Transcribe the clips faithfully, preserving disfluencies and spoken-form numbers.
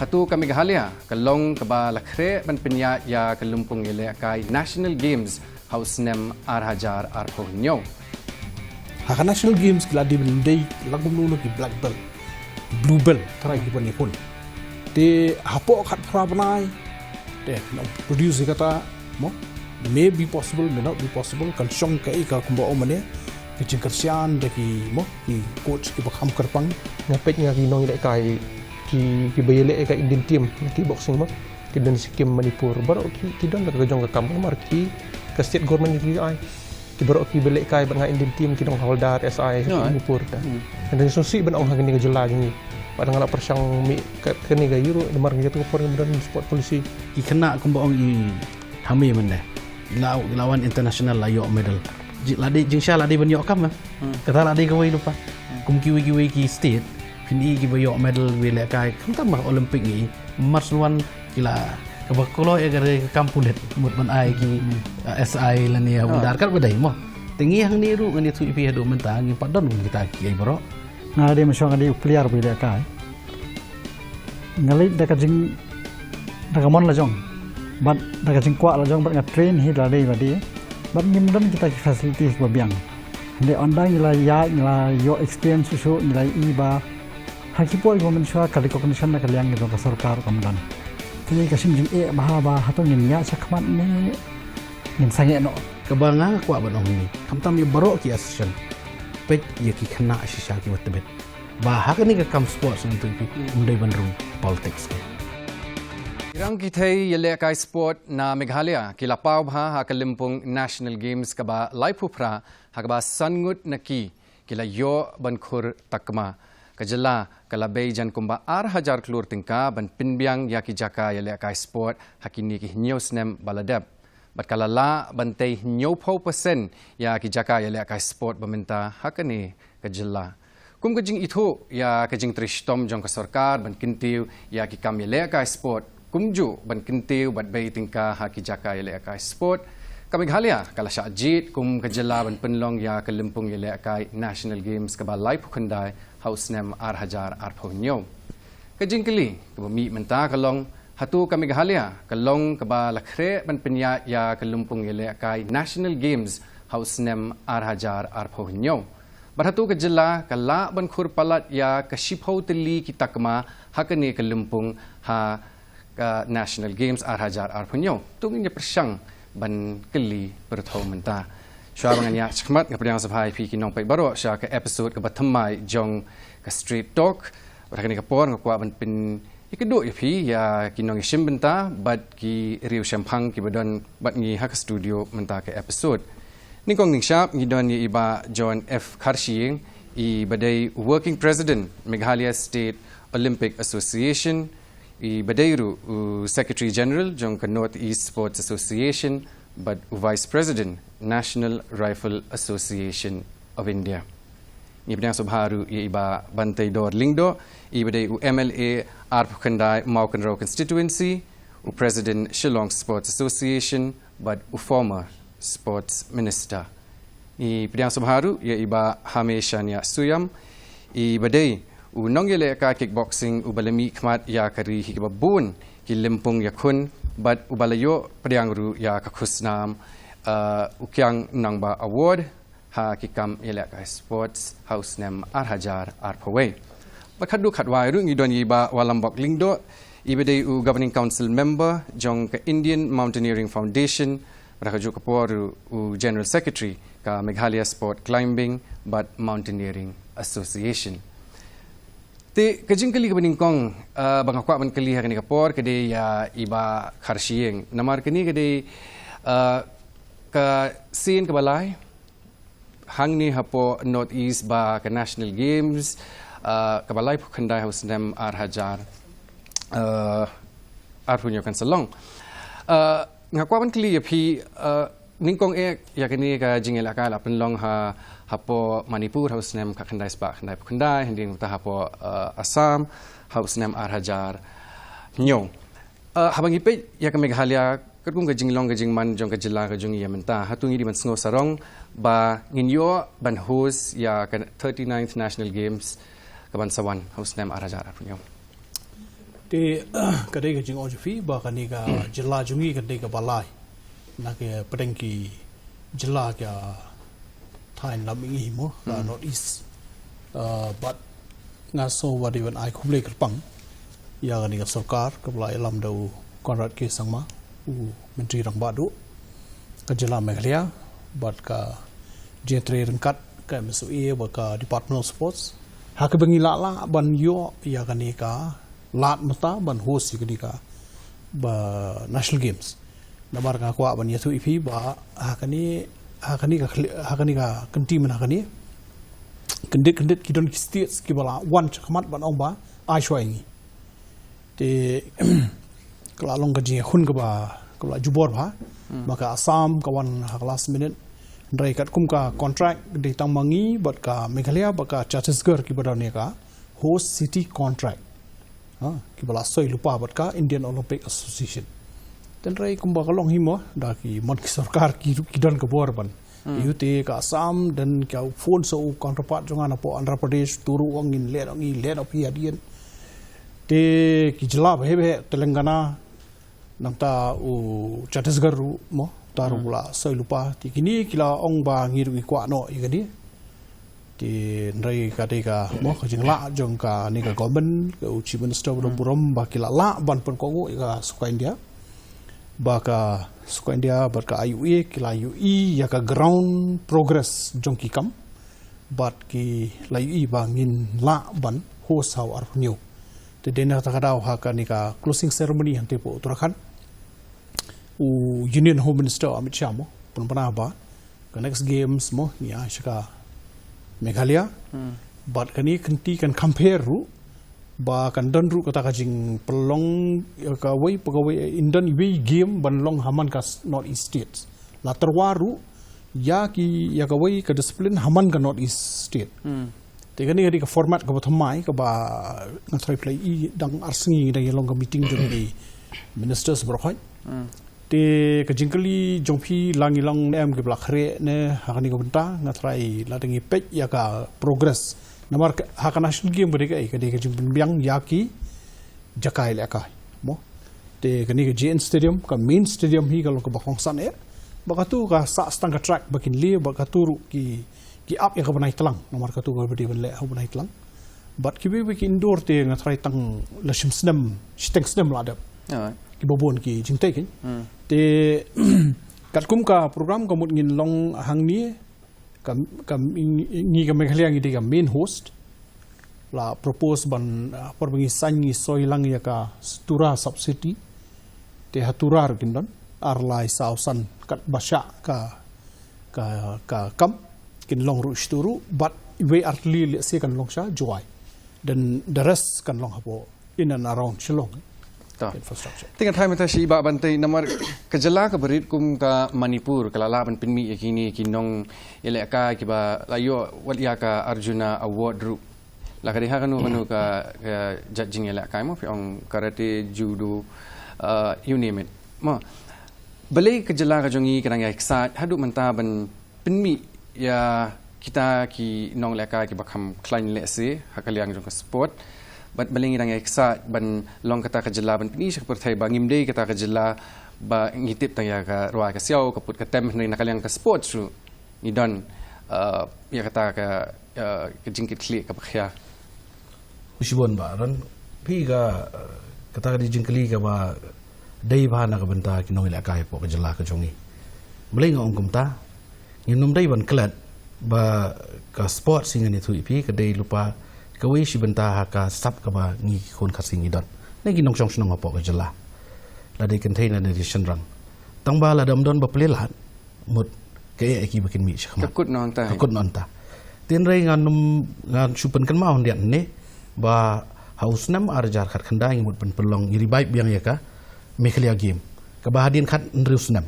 Hato ka Meghalaya ka long kaba la khreh ban pynïaid ïa ka lympung ïalehkai National Games ha u snem ar hajar arphew hynñiew? Ha ka National Games ki la dei ban dei la kumno kumno ki black belt, blue belt, tharai ki ban ïakhun. Te hapoh khatphra bnai te na produce kata mo, may be possible, may not be possible, kan shong kaei ka kumba ong mane, ki jingkyrshan da ki mo, ki coach kiba kham kyrpang. Nga peit nga ki nongïalehkai ki, kiba ïaleh ka Indian team kickboxing mo, ki don Sikkim, Manipur, baroh ki, ki don da ka jong ka kam, namar ki, ka state government ki ai. Ki baroh kiba lehkai bad nga Indian team ki nong hawlder S I ha Manipur ta. Nga dang sngewsih ban ong ha kane ka jylla jong ngi. Bad nga la pyrshang mih ka, kane ka euro namar ngi katu ka por ngi don sport policy. Ki khynnah kumba ong i Hami mynne, i la, i la wan international, la ïoh medal. Ji-, la dei, jingshisha la dei ban ïoh kam, eh. Kata la dei kawei lypa. Kum kiwei kiwei ki state, phin i kiba ïoh medal, kiba lehkai, khamtam ha Olympic ngi, march wan ki la, kaba kloi ïa ka re ka kam pulit, mut ban ai ki, uh, S I lane hawlder, katba dei mo. Te ngi hangne ruh ngan ïathuh ïa phi haduh mynta ngim pat don kita kiei baroh. Nga dei mynshuwa nga dei u player ba ïalehkai. Nga leit da ka jing, da ka mon la jong, bad da ka jingkwah la jong, bad nga train hi da dei ba dei. Bad ngim don kita ki facilities ba biang. Hynrei ynda ngi la ïaid, ngi la ïoh experience shuh shuh, ngi la ïohi ba ha ki por kiba mynshuwa ka recognition na ka liang ka jong ka sorkar kam don. Te ka shim jingeh bha ba hato ngin ïaid shakhmat ne ngin sangeh noh. Kaba nga kwah ban ong hi, khamtam ïa baroh ki association, peit ïa ki khynnah shisha kiba tbit. Ba ha kane ka kam sports ngan ong ïa phi, ym dei ban rung politics. Ki rangkynthei ïalehkai sport na Meghalaya ki la paw bha ha ka lympung National Games kaba laiphew phra, ha kaba san ngut na ki ki la ïoh ban khur takma. Ka jylla ka la bei jan kumba ar hajar klur tyngka ban pynbiang ïa ki jaka ïalehkai sport ha kine ki hynñiew snem ba la dep. Bad ka la lah ban tei hynñiewphew percent ïa ki jaka ïalehkai sport ba mynta ha kane ka jylla. Kum ka jingithuh ïa ka jingtrei shitom jong ka sorkar ban kyntiew ïa ki kam ïalehkai sport, kumjuh ban kyntiew bad bei tyngka ha ki jaka ïalehkai sport, ka Meghalaya ka la shah jied kum ka jylla ban pynlong ïa ka lympung ïalehkai National Games kaba laiphew khyndai ha u snem ar hajar arphew hynñiew. Ka jingkylli kaba mih mynta ka long, hato ka Meghalaya ka long kaba la khreh ban pynïaid ïa ka lympung ïalehkai National Games ha u snem ar hajar arphew hynñiew? Bad hato ka jylla ka lah ban khur palat ïa ka shiphew tylli ki takma ha kane ka lympung ha ka National Games ar hajar arphew hynñiew? To ngin ïa pyrshang ban kylli pyrthew mynta. Shuwa ba ngan ïaid shakhmat, nga pdiang sngewbha ïa phi ki nongpeit baroh sha ka episode kaba thymmai jong ka Straight Talk. Bad ha kane ka por nga kwah ban pynïakynduh ïa phi ïa ki nongïashim bynta bad ki riewshemphang kiba don bad ngi ha ka studio mynta ka episode. Nyngkong nyngshap ngi don ïa i Bah John F Kharshiing, iba dei Working President Meghalaya State Olympic Association, iba dei ruh u Secretary General jong ka North East Sports Association bad u Vice President National Rifle Association of India. Ngi pdiang sngewbha ruh ïa i Bah Banteidor Lyngdoh, iba dei u M L A arphew khyndai Mawkynrew Constituency, u President Shillong Sports Association bad u former Sports Minister. Ngi pdiang sngewbha ruh ïa i Bah Hameshania Shuiam, iba dei u nongïalehkai kickboxing uba la mihkhmat ïa ka ri ha kiba bun ki lympung ïakhun bad uba la ïoh pdiang ruh ïa ka khusnam, uh, u Kiang Nangbah Award ha ki kam ïalehkai sports ha u snem ar hajar arphew wei. Bad khatduh khatwai ruh ngi don ïa i Bah Walambok Lyngdoh, iba dei u Governing Council member jong ka Indian Mountaineering Foundation, bad ha kajuh ka por ruh u General Secretary ka Meghalaya Sport Climbing bad Mountaineering Association. Te ka jingkylli kaba nyngkong, uh, ba nga kwah ban kylli ha kane ka por ka dei ïa i Bah Kharshiing. Namar kane ka dei, uh, ka sien kaba lai hangne hapoh North East ba ka National Games, uh, kaba laiphew khyndai ha u snem ar hajar, uh, arphew hynñiew kan sa long. Uh, nga kwah ban kylli ïa phi, uh, nyngkong eh ïa kane ka jingïalehkai la pynlong ha, hapoh Manipur ha u snem khatkhyndai spah khyndaiphew khyndai, hadien kata hapoh, uh, Assam ha u snem ar hajar hynñiew. Uh, haba ngi peit ïa ka Meghalaya katkum ka jinglong ka jingman jong ka jylla ka jong ngi ïa mynta, hato ngi dei ban sngew sarong ba ngin ïoh ban host ïa ka thirty-ninth National Games kaban sa wan ha u snem ar hajar arphew hynñiew? Te ka dei ka jingong jong phi ba kane ka jylla jong ngi ka dei kaba lai na ka pdeng ki jylla ka thaiñ lam ngi mo ka North East. Bad nga sngew ba dei ban ai khublei kyrpang ïa kane ka sorkar kaba la ïalam da u Conrad K Sangma, u Myntri Rangbah Duh ka jylla Meghalaya bad ka jingtrei ryngkat ka M S W A bad ka Department of Sports ha kaba ngi lah lah ban ïoh ïa kane ka lad mynta ban host ïa kane ka ba National Games. Namar nga kwah ban ïathuh ïa phi ba ha kane ha kane ka kynti mynta ha kane kyndit kyndit ki don ki states kiba la wan shakhmat ban ong ba ai shuwa ïa ngi. Te ka la long ka jingïakhun kaba kaba la jubor bha ma ka Assam ka wan ha ka last minute. Hynrei katkum ka contract dei tang ma ngi bad ka Meghalaya bad ka Chhattisgarh kiba don ïa ka host city contract. Ha, kiba la soi lypa bad ka Indian Olympic Association. Hynrei kumba ka long hi mo da ki mon ki sorkar ki ki don ka bor ban. Ïa u te ka Assam don ka phone sa u counterpart jong nga na po Andhra Pradesh, turu ong in len ong in len ong phi hadien. Te ki jylla ba hebe Telangana nangta u Chhattisgarh ruh mo taru la soi lypa. Te kini ki la ong ba ngi ruh ngi kwah noh ïa kani. Te hynrei ka dei ka mo ka jinglah jong kane ka government ka u Chief Minister ba don burom ba ki la lah ban pynkohnguh ïa ka sorkar India. Ba ka sorkar India bad ka I O A ki la ïohi ïa ka ground progress jong ki kam bad ki la ïohi ba ngin lah ban host ha u arphew hynñiew. Te dei na kata ka daw ha kane ka closing ceremony hangtei po Uttarakhand u Union Home Minister Amit Shah mo pynbna ba ka next games mo ngi ai sha ka Meghalaya. Bad kane kynti kan compare ruh ba kan don ruh kata ka jingpynlong kawei pa kawei in don iwei game ban long ha man ka North East States. La tyrwa ruh ïa ki ïa kawei ka discipline ha man ka North East State. Te kane ka dei ka format kaba thymmai kaba nga tharai phi la i dang ar sngi dang ïa long ka meeting jong ki ministers baroh. Te ka jingkylli jong phi la ngi long ne em kiba la khreh ne ha kane ka bynta nga tharai la dang ïa peit ïa ka progress. Namar ha ka national game ka dei ka dei ka jingpynbiang ïa ki jaka ïalehkai mo. Te kane ka J N Stadium ka main stadium hi ka long kaba kongsan eh. Ba katu ka sah stang ka track ba kin leh ba katu ruh ki ki ap ïa ka bnai tlang namar katu ka ba dei ban leh ha u bnai tlang. Bad kiwei kiwei ki indoor te nga tharai tang la shim snem shiteng snem la dep. Kiba bun ki jingtei kin. Te katkum ka program ka mut ngin long hangne ka ka ngi ka Meghalaya ngi dei ka main host. La propose ban por ba ngi sain ngi soi lang ïa ka Tura subsidy. Te ha Tura ruh kin don ar lai saw san kat ba shah ka ka ka kam kin long ruh shtu ruh bad iwei ar tylli lehse kan long sha Jowai. Then the rest kan long hapoh in and around Shillong. Infrastructure. Te nga tharai mynta shi ba ban tei namar ka jylla kaba rit kum ka Manipur ka la lah ban pynmih ïa kine ki nongïalehkai kiba la ïoh wat ïa ka Arjuna Award ruh. La ka dei ha kano kano ka jait jingïalehkai mo phi ong karate, judo, you name it. Mo balei ka jylla ka jong ngi ka dang ïai ksaid haduh mynta ban pynmih ïa kita ki nongïalehkai kiba kham khlaiñ lehse ha ka liang jong ka sport. Bad balei ngi dang ïai ksaid ban long kata ka jylla ban pyni sha ka pyrthei ba ngim dei kata ka jylla ba ngi tip tang ïa ka rwai ka siaw ka put ka tem hynrei na ka liang ka sport shu ngi don ïa kata ka jingkitkhlieh kaba khia. Khublei shibun Bah Aaron, phi ka kata ka dei jingkylli kaba dei bha na ka bynta ki nongïalehkai hapoh ka jylla ka jong ngi. Balei nga ong kumta? Ngim dei ban klet ba ka sport shi ngan ïathuh ïa phi ka dei lypa kawei shi bynta ha ka sap kaba ngi ki khun Khasi ngi don. Ne ki nongshong shnong hapoh ka jylla. La dei kynthei ne dei shynrang. Tang ba la dam don ba plie lad mut ka eh ki ba kin mih shakhmat. Ka kut nongta. Ka kut nongta. Tynrai ngan num ngan shu pynkynmaw hyndiat ne ba ha u snem ar hajar khat khyndai ngi mut pynpynlong ngi revive biang ïa ka Meghalaya Game. Kaba hadien khat hynriew snem.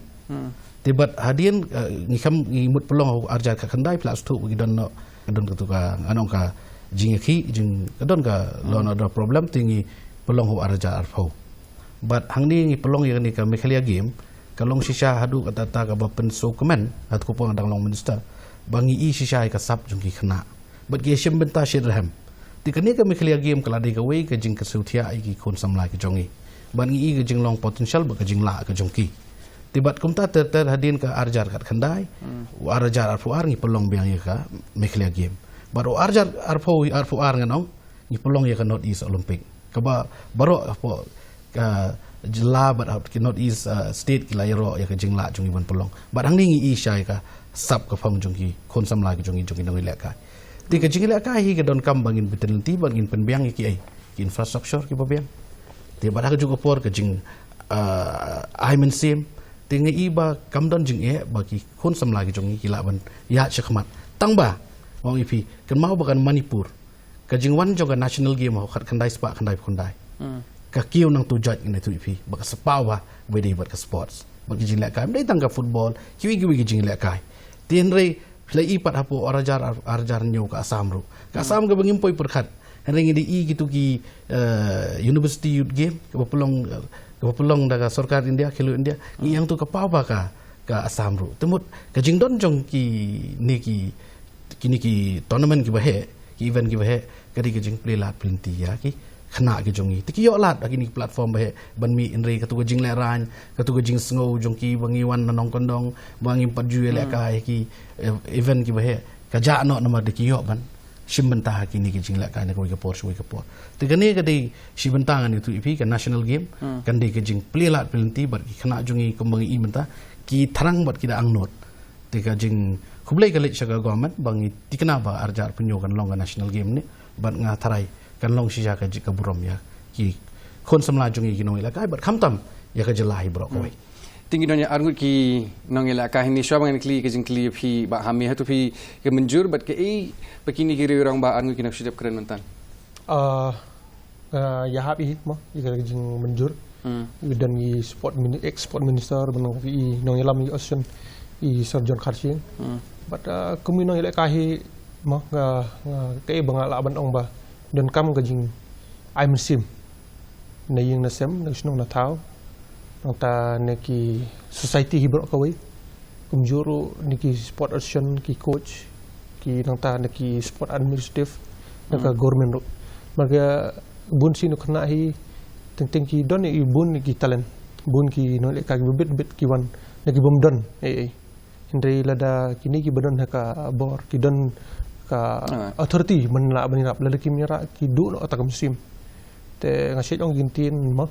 Te bad hadien ngi kham ngi mut pynlong ha u ar hajar khat khyndai phi la sngewthuh ba ki don noh ka don katu ka ngan ong ka jingïakhih jing ka don ka law and order problem te ngi pynlong ha u ar hajar arphew. Bad hangne ngi pynlong ïa kane ka Meghalaya Game ka long shisha haduh katta kaba pynsngewkmen haduh kaba nga dang long minister ba ngi i shisha ïa ka sap jong ki khynnah. Bad ki ïashim bynta shitrhem. Te kane ka Meghalaya Game ka la dei kawei ka jingkyrsiew thiah ïa ki khun samla ki jong ngi. Bad ngi i ka jinglong potential bad ka jinglah ka jong ki. Te bad kumta ter ter hadien ka arjar kat khyndai, u arjar arphew ar ngi pynlong biang ïa ka Meghalaya Game. Bad u arjar arphew arphew ar ngan ong ngi pynlong ïa ka North East Olympic. Kaba baroh hapoh ka jylla bad ki North East, uh, state ki la ïaroh ïa ka jinglah jong ngi ban pynlong. Bad hangne ngi i shai ka sap ka phong jong ki khun samla ki jong ngi jong ki nongïalehkai. Te ka jingïalehkai hi ka donkam ba ngin bit lynti bad ngin pynbiang ïa ki ei ki infrastructure kiba biang. Te bad ha kajuh ka por ka jing, uh, ai mynsiem. Te ngi i ba kam don jingeh ba ki khun samla ki jong ngi ki lah ban ïaid shakhmat. Tang ba ong ïa phi kynmaw ba kan Manipur ka jingwan jong ka National Game ha u khat khyndai spah khyndai phew khyndai. Ka kiew nangtu jait ngan ïathuh ïa phi ba ka spah ba ba dei bad ka sports. Bad ka jinglehkai ym dei tang ka football, kiwei kiwei ka jinglehkai. Te hynrei phi la i pat hapoh arjar arjar hynñiew ka Assam ruh. Ka Assam kaba ngim poi pyrkhat. Hynrei ngi dei i kitu ki, eh, University Youth Game kaba pynlong, eh, kaba pynlong da ka sorkar India, Khelo India. Ngi ïang tu ka paw ba ka ka Assam ruh. Te mut ka jingdon jong kine ki kine ki tournament kiba heh, ki event kiba heh, ka dei ka jingplie lad plie lynti ïa ki khynnah ki jong ngi. Te ki ïoh lad ha kine ki platform ba heh ban mih hynrei katu ka jinglehrain, katu ka jingsngew jong ki ba ngi wan na nongkyndong, ba ngim pat ju ïalehkai ha ki, eh, event kiba heh. Ka jah noh namar da ki ïoh ban shim bynta ha kine ki jinglehkai na kawei ka por sha kawei ka por. Te kane ka dei shi bynta ngan ïathuh ïa phi ka National Game, kan dei ka jingplie lad plie lynti bad ki khynnah jong ngi kumba ngi i mynta, ki thrang bad ki da angnud. Te ka jingkhublei ka leit sha ka government ba ngi tikna ba arjar pynïoh kan long ka National Game ne bad nga tharai kan long shisha ka jingburom ïa ki khun samla jong ngi ki nongïalehkai bad khamtam ïa ka jylla hi baroh kawei. Te ngi don ïa arngut ki nongïalehkai hangne, shuwa ba ngan kylli ka jingkylli ïa phi Bah Hami, hato phi ka mynjur bad kaei ba kine ki riew rong ba arngut ki nongshah dep kren mynta? Ah, ah, ïa hap i mo ïa ka jingmynjur. I don i sport mini-, ex sport minister, ban ong i nongïalam i Austen, i Sir John Kharshiing. Bad, ah, kum i nongïalehkai hi mo nga, nga kaei ba nga lah ban ong ba donkam ka jingai mynsiem na ïing na sem, na shnong na thaw, nangta na ki society hi baroh kawei. Kumjuh ruh na ki sport association, ki coach, ki nangta na ki sport administrative na ka government ruh. Namar ka bun sien u khynnah hi teng teng ki don i bun ki talent, bun ki nongïalehkai kiba bit bit ki wan na ki bym don ei ei. Hynrei lada kine kiba don ha ka bor ki don ka authority ban lah ban ïarap, lada kim ïarap ki duh noh kata ka mynsiem. Te nga shu ong kin tin mo,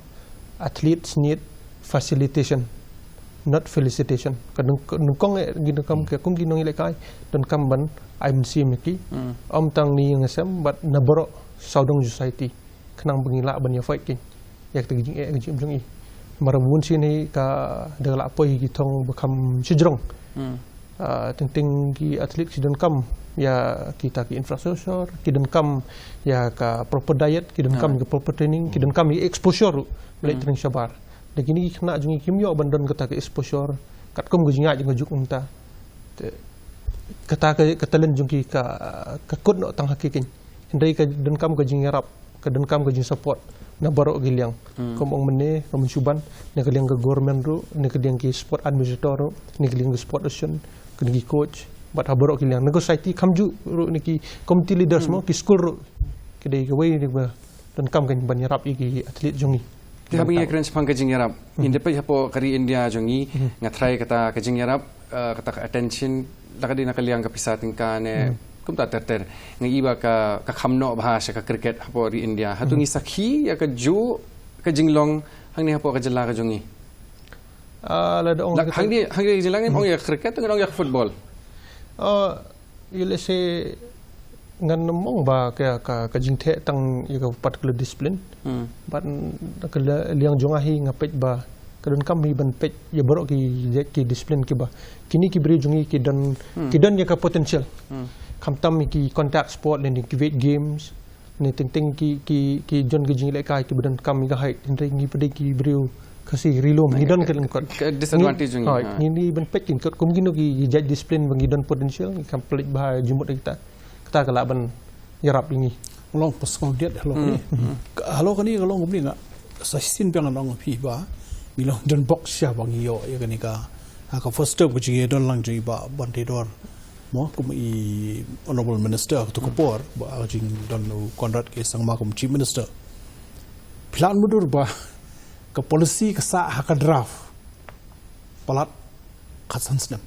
athletes need facilitation, not felicitation. Ka nyngkong eh ngi donkam ka kum ki nongïalehkai donkam ban ai mynsiem ïa ki. Ym tang na ïing na sem bad na baroh sawdong society. Khnang ba ngi lah ban ïa fight kin ïa kata ka jingeh ka jingim jong i. Namar bun sien hi ka da ka lah poi ki thong ba kham shajrong. Ah, teng teng ki athlete ki donkam ïa kita ki infrastructure, ki donkam ïa ka proper diet, ki donkam ïa ka proper training, ki donkam ïa exposure ruh. Leit training shabar. Da kine ki khynnah jong ngi kim ïoh ban don kata ka exposure katkum ka jingïaid jong ka juk mynta. Te kata ka, ka talent jong ki ka, ka kut noh tang ha ki kin. Hynrei ka donkam ka jingïarap, ka donkam ka jingsupport na baroh ki liang. Kum ong mynne, ka mynshuban, na ka liang ka government ruh, na ka liang ki sport administrator ruh, na ka liang ki sport association, na ki coach, bad ha baroh ki liang. Na ka society kham juh ruh na ki community leaders mo, ki skul ruh. Ki dei kawei na ba donkam kan ban ïarap ïa ki athlete jong ngi. Te haba ngi ïakren shaphang ka jingïarap, ngin da peit hapoh ka ri India jong ngi, nga tharai kata ka jingïarap, eh, kata ka attention, la ka dei na ka liang ka pisa tyngka ne kumta ter ter. Nga i ba ka, ka kham noh bha sha ka cricket hapoh ri India. Hato ngi sakhi ïa kajuh ka jinglong hangne hapoh ka jylla ka jong ngi? Ah, lada ong hangne, hangne ka jylla ngim ong ïa ka cricket, ngin ong ïa ka football. Ah, ïa lehse ngan ym ong ba ka, ka, ka jingtheh tang ïa ka particular discipline. Bad ka liang jong nga hi nga peit ba ka donkam hi ban peit ïa baroh ki jait ki discipline kiba kine ki briew jong ngi ki don, ki don ïa ka potential. Khamtam ïa ki contact sport ne ki weight games ne teng teng ki, ki, ki don ki jingïalehkai kiba donkam ïa ka height, hynrei ngi pat dei ki briew Khasi ri lum ngi don ka lyngkot. Ka disadvantage jong ngi. Ngi, ngi ban peit lyngkot kum kino ki jait discipline ba ngi don potential, ngi kham pynleit bha jingmut ïa kita. Kata ka lah ban ïarap ïa ngi. Long pas kong diat halo kane. Halo kane ka long kumne nga sa shisien biang ngan ong ïa phi ba ngi long don bok sha ba ngi ïoh ïa kane ka, ha ka first term ka jingïadon lang jong i Bah Banteidor Mo, kum i Honorable Minister ka tu ka por, ba ka jingdon u Conrad K Sangma kum Chief Minister. Phi lah ban mutdur ba ka policy ka sah ha ka draft palat khatsan snem.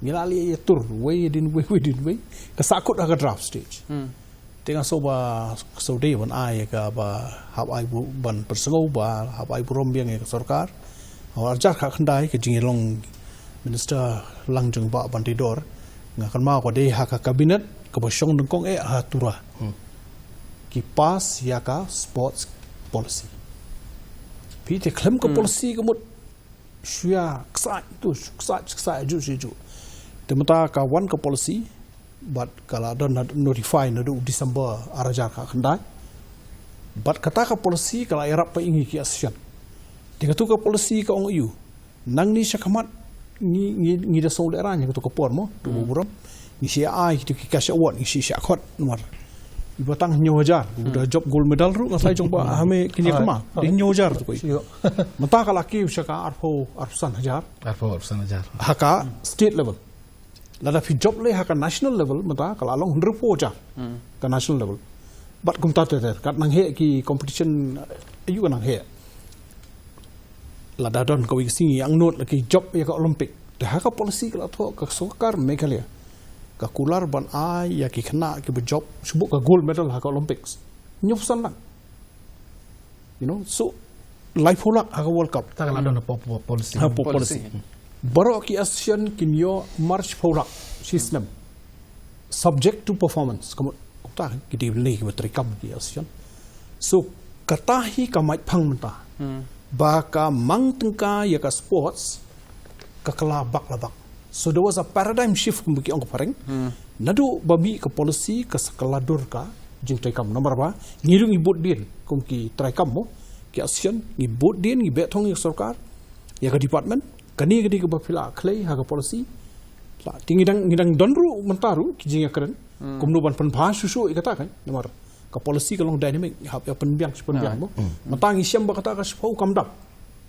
Ngi la leh ïa tur, wei din wei, wei din wei. Ka sah kut ha ka draft stage. Te nga sngew ba, sngew dei ban ai ka ba hap ai bu-, ban pynsngew ba hap ai burom biang ïa ka sorkar. Ar hajar khatkhyndai ka jingïalong Minister lang jong Bah Banteidor. Nga kynmaw ka dei ha ka cabinet kaba shong nyngkong eh ha Tura. Ki pass ïa ka sports policy. Phi te khlem ka policy ka mut shu ïa ksai tu, shu ksai, ksai ju, ju, ju. Te mynta ka wan ka policy, bad ka la don na notify naduh December ar hajar khatkhyndai. Bad kata ka policy ka la ïarap pat ïa ngi ki association. Te katu ka policy ka ong ïa u, nangne shakhmat ngi, ngi, ngi da song lehrain ïa katu ka por mo, tu burom. Ngi shu ai kitu ki cash award, ngi shu shah khot namar. Iba tang hynñiew hajar, u da jop gold medal ruh, nga sa jong ba, ha me kine kama, da hynñiew hajar tu koi. Mynta ka la kiew sha ka arphew, arphew san hajar. Arphew, arphew san hajar. Ha ka state level. Lada phi jop leh ha ka national level, mynta ka la long hynriewphew hajar. Ka national level. Bad kumta te, te, kat nang heh ki competition, eh, ayu ka nang heh. Lada don kawei ka sngi ïa angnud la ki jop ïa ka Olympic. Te ha ka policy ka la thoh ka sorkar Meghalaya. Ka kular ban ai ïa ki khynnah kiba jop, shu buh ka gold medal ha ka Olympics. Hynñiewphew san lak. You know, so, laiphew lak ha ka World Cup. Ta ka la don ha po-, po-, policy. Ha po-, policy. Baroh ki association kin ïoh mar shiphew lak shi snem. Subject to performance. Ka mut, kumta, ki dei ban leh kiba treikam ki association. So, kata hi ka maitphang mynta. Ba ka mang tyngka ïa ka sports, ka kylla bak la bak. So there was a paradigm shift kum ki ong ka phareng. Naduh ba mih ka policy ka sa kylla dur ka jingtreikam namar ba ngi ruh ngi bud dien kum ki treikam mo, ki association, ngi bud dien, ngi beh thong ïa ka sorkar, ïa ka department, kane ka dei kaba phi la khlei ha ka policy. La, te ngi dang, ngi dang don ruh mynta ruh ki jingïakren. Kumno ban pynbha shuh shuh ïa kata kan namar ka policy ka long dynamic, hap ïa pynbiang shi pynbiang mo. Mynta ngi shem ba kata ka shiphew kam dap.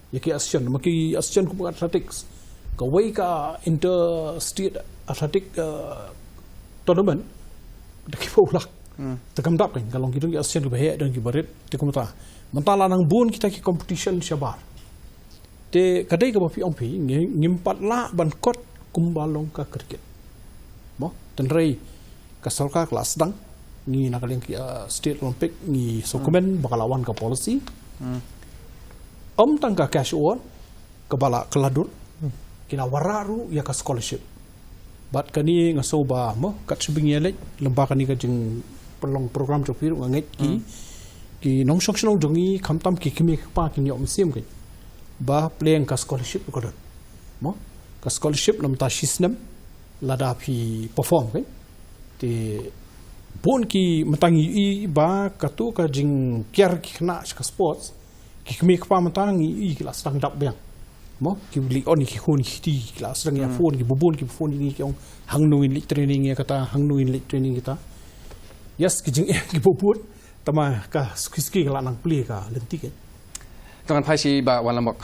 Ïa ki association, ma ki association kum ka athletics. Kawei ka inter state athletic, uh, tournament. Da ki phew lak. Te kam dap kan, ka long ki don ki association kiba heh, don kiba rit, te kumta. Mynta la nang bun kita ki competition shabar. Te ka dei kaba phi ong phi, ngi, ngim pat lah ban kot kumba long ka cricket. Mo, tynrai ka sorkar ka la sdang, ngi na ka liang ki, ah, State Olympic, ngi sngewkmen ba ka la wan ka policy. Ym tang ka cash award, kaba la kylla dur, ki la wanrah ruh ïa ka scholarship. Bad kane nga sngew ba mo, kat shaba ngi ïaleit, lyngba kane ka jingpynlong program jong phi ruh nga ngeit ki, ki nongshong shnong jong ngi, khamtam ki kmie ki kpa kin ïoh mynsiem ki. Ba pyrshang ka scholarship ruh ka don. Mo, ka scholarship na mynta shi snem, lada phi perform kan. Te bun ki mynta ngi ïohi ba katu ka jingkiar ki khynnah sha ka sports, ki kmie kpa mynta ngi ïohi ki la sdang dap biang. Mo, ki leit on ki khun ki kti, ki la sdang ïa phone, ki bun ki phone ngi ki ong hangno ngin leit training ïa kata, hangno ngin leit training kita. Yes, ki jingeh ki bun. Tangba ka suki suki ka la nang plie ka lynti ka. Tang ngan phai sha Bah Wanlambok.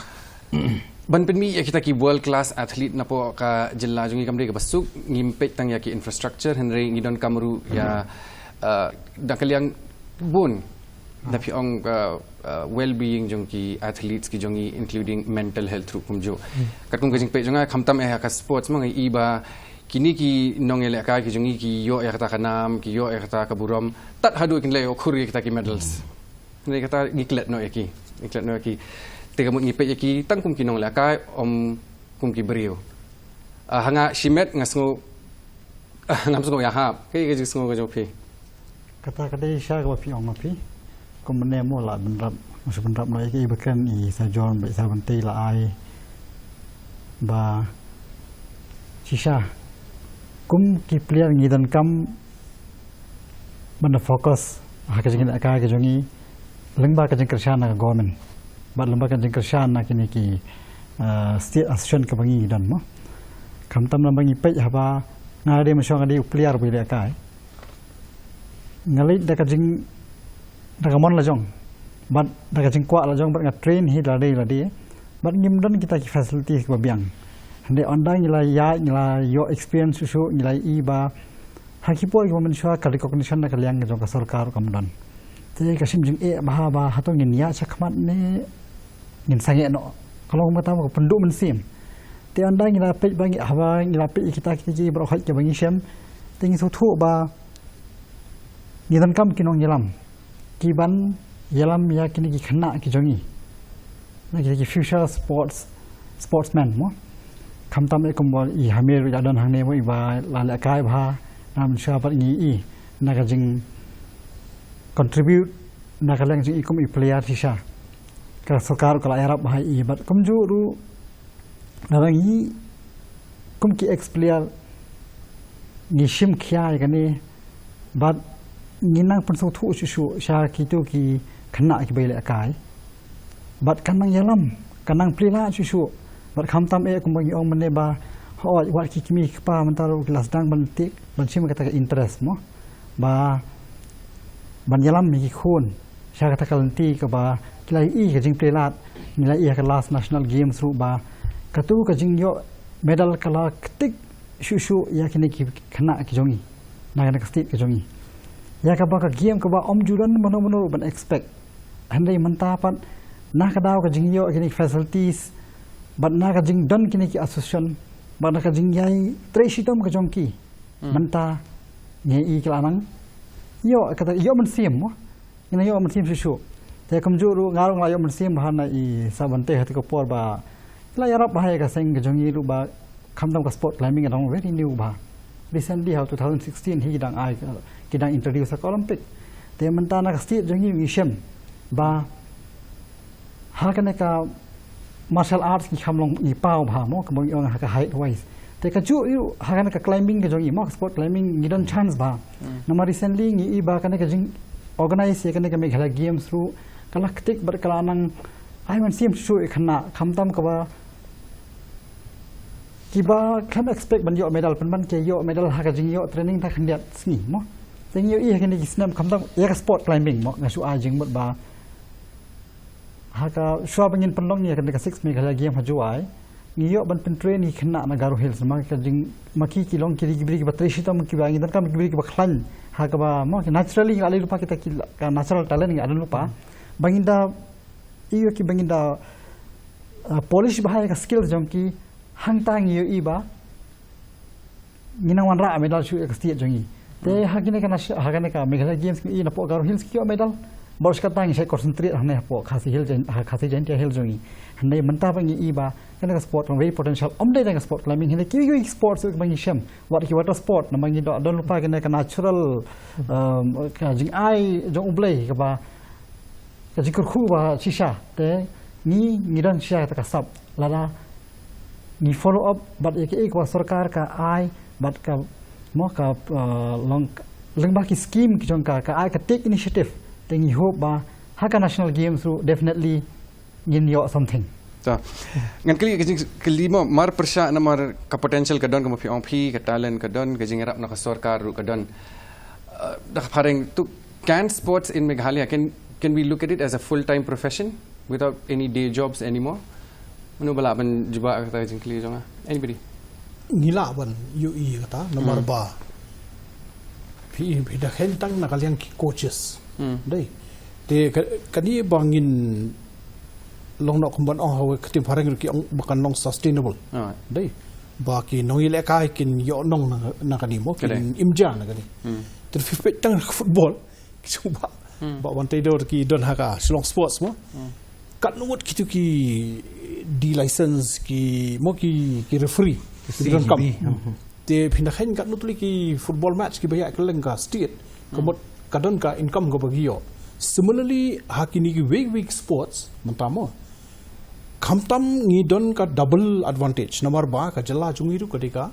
Ban pynmih ïa kita ki world class athlete napoh ka jylla jong ngi kam dei kaba suk, ngim peit tang ïa ki infrastructure, hynrei ngi donkam ruh ïa, uh, da ka liang bun. Da phi ong, uh, uh, well-being jong ki athletes ki jong ngi, including mental health ruh kumjuh. Katkum ka jingpeit jong nga, khamtam eh ka sports mo, nga ïohi ba kine ki nongïalehkai ki jong ngi ki ïoh ïa kata ka nam, ki ïoh ïa kata ka burom, tad haduh kin leh khur ïa kita ki medals. Hynrei kata ngi klet noh ïa ki. Ngi klet noh ïa ki. Te ka mut ngi peit ïa ki tang kum ki nonglehkai, ym kum ki briew. Ah, ha nga shimet nga sngew, ah, ngam sngew ïahap. Kaei ka jingsngew ka jong phi? Kata ka dei shisha kaba phi ong ma phi. Kum mynne mo la bynrap, nga shu bynrap noh ïa ki ba kren i Sir John bad i Sir Bantei la ai. Ba shisha kum ki player ngi donkam ban da focus ha ka jingïalehkai ka jong ngi lyngba ka jingkyrshan na ka government bad lyngba ka jingkyrshan na kine ki, eh, state association kaba ngi don mo. Khamtam lada ngi peit haba nga dei mynshuwa nga dei u player ba ïalehkai. Nga leit da ka jing, da ka mon la jong bad da ka jingkwah la jong bad nga train hi lade lade. Bad ngim don kita ki facilities kiba biang. Hynrei ynda ngi la ïaid, ngi la ïoh experience shuh shuh, ngi la ïohi ba ha ki por kiba mynshuwa ka recognition na ka liang jong ka sorkar kam don. Te ka shim jingeh bha ba hato ngin ïaid shakhmat ne ngin sangeh noh. Ka long kumta ka pynduh mynsiem. Te ynda ngi la peit ba ngi, haba ngi la peit ïa kita ki, ki baroh kiba ngi shem, te ngi sngewthuh ba ngi donkam ki nongïalam kiban ïalam ïa kine ki khynnah ki jong ngi, na kine ki future sports, sportsmen mo. Khamtam eh kumba i Hamir ruh i don hangne mo, iba la lehkai bha, na mynshuwa pat ngi ïohi na ka jing contribute na ka liang jong i kum i player shisha. Ka sorkar ka la ïarap bha ïa i, bad kumjuh ruh lada ngi kum ki ex player ngi shim khia ïa kane, bad ngi nang pynsngewthuh shuh shuh sha kito ki khynnah kiba ïalehkai. Bad kan nang ïalam, kan nang plie lad shuh shuh. Bad khamtam eh kumba ngi ong mynne ba, hooid, wat ki kmie ki kpa mynta ruh ki la sdang ban tik, ban shim kata ka interest mo, ba ban ïalam ïa ki khun sha kata ka lynti kaba ki la ïohi ka jingplie lad. Ngi la ïohi ha ka last National Games ruh ba kato ka jingïoh medal ka la ktik shuh shuh ïa kine ki khynnah ki jong ngi na kane ka state ka jong ngi, ïa kaba ka game kaba ym ju don mano mano ruh ban expect. Hynrei mynta pat na ka daw ka jingïoh kine ki facilities bad na ka jingdon kine ki association bad na ka jingïai trei shitom ka jong ki, mynta ngi ïohi ki la nang ïoh, kata ïoh mynsiem mo. Ngi nang ïoh mynsiem shuh shuh. Te kumjuh ruh nga ruh nga la ïoh mynsiem bha na i Sabante ha kata ka por ba ki la ïarap bha ïa ka seng ka jong ngi ruh ba khamtam ka sport climbing ka dang very new bha. Recently ha two thousand sixteen hi ki dang ai, ki dang introduce ha ka Olympic. Te mynta na ka state jong ngi ngi shem ba ha kane ka martial arts ngi kham long, ngi paw bha mo, kaba ngi ong ha ka height wise. Te kajuh ruh ha kane ka climbing ka jong ngi mo, ka sport climbing ngi don chance bha. Namar recently ngi ïohi ba kane ka jing organize ïa kane ka Meghalaya Games ruh ka la ktik bad ka la nang ai mynsiem shuh shuh ïa ki khynnah, khamtam kaba kiba khlem expect ban ïoh medal, pynban ki ïoh medal ha ka jingïoh training tang khyndiat sngi mo. Te ngi ïohi ha kine ki snem khamtam ïa ka sport climbing mo, nga shu ai jingmut ba ha ka shuwa ba ngin pynlong ïa kane ka six Meghalaya Game ha Jowai, ngi ïoh ban pyntrain ïa ki khynnah na Garo Hills, ma ka jing, ma ki ki long ki briew kiba trei shitom, kiba ngi donkam ki briew kiba khlaiñ ha kaba mo, ki naturally ngi la leh lypa kita ki la, ka natural talent ngi la don lypa. Ba ngin da ïoh kiba ngin da, uh, polish bha ïa ka skills jong ki, hangta ngi ïohi ba ngi nang wanrah medal shuh ïa ka state jong ngi. Te ha kine ka nas-, ha kine ka Meghalaya Games ngi ïohi na poh Garo Hills ki ïoh medal. Bad shu katta ngi shait concentrate hangne hapoh Khasi Hills, Jain-, ha Khasi Jaintia Hills jong ngi. Hangne mynta ba ngi ïohi ba kane ka sport ka very potential. Ym dei tang ka sport climbing, hangne kiwei kiwei ki sports ba ngi shem. Wat ki water sport, namar ngi don, don lypa kane ka natural, um, ka jingai jong U Blei kaba ka jingkyrkhu ba shisha, te ngi, ngi don shisha kata ka sap. Lada ngi follow up bad ïa kaei kaba sorkar ka ai bad ka mo ka, uh, long lyngba ki scheme ki jong ka, ka ai ka take initiative, te ngi hope ba ha ka National Games ruh definitely ngin ïoh something. Ta. Ngan kylli ka jing, kylli mo, mar pyrshah namar ka potential ka don, ka mo phi ong phi, ka talent ka don, ka jingïarap na ka sorkar ruh ka don. Uh, da ka phareng tu, can sports in Meghalaya, can, can we look at it as a full-time profession without any day jobs anymore? Mano ba lah ban jubab kata ka jingkylli jong nga? Anybody? Ngi lah ban ïohi kata namar ba phi, phi da kheiñ tang na ka liang ki coaches. Dei. Te ka, kane ba ngin long noh kumban ong ha ka ktien phareng ruh ki ong ba kan long sustainable. Dei. Ba ki nongïalehkai kin ïoh nong na, na kane mo, kin im ja na kane. Te phi peit tang football, ki shu ba, ba wan taidor ki don ha ka Shillong Sports mo. Katno ngut kitu ki de-license ki mo, ki, ki referee ki don kam. Te phin da kheiñ katno tylli ki football match kiba ïaid kylleng ka state, ka mut ka don ka income kaba ki ïoh. Similarly ha kine kiwei kiwei ki sports mynta mo, khamtam ngi don ka double advantage namar ba ka jylla jong ngi ruh ka dei ka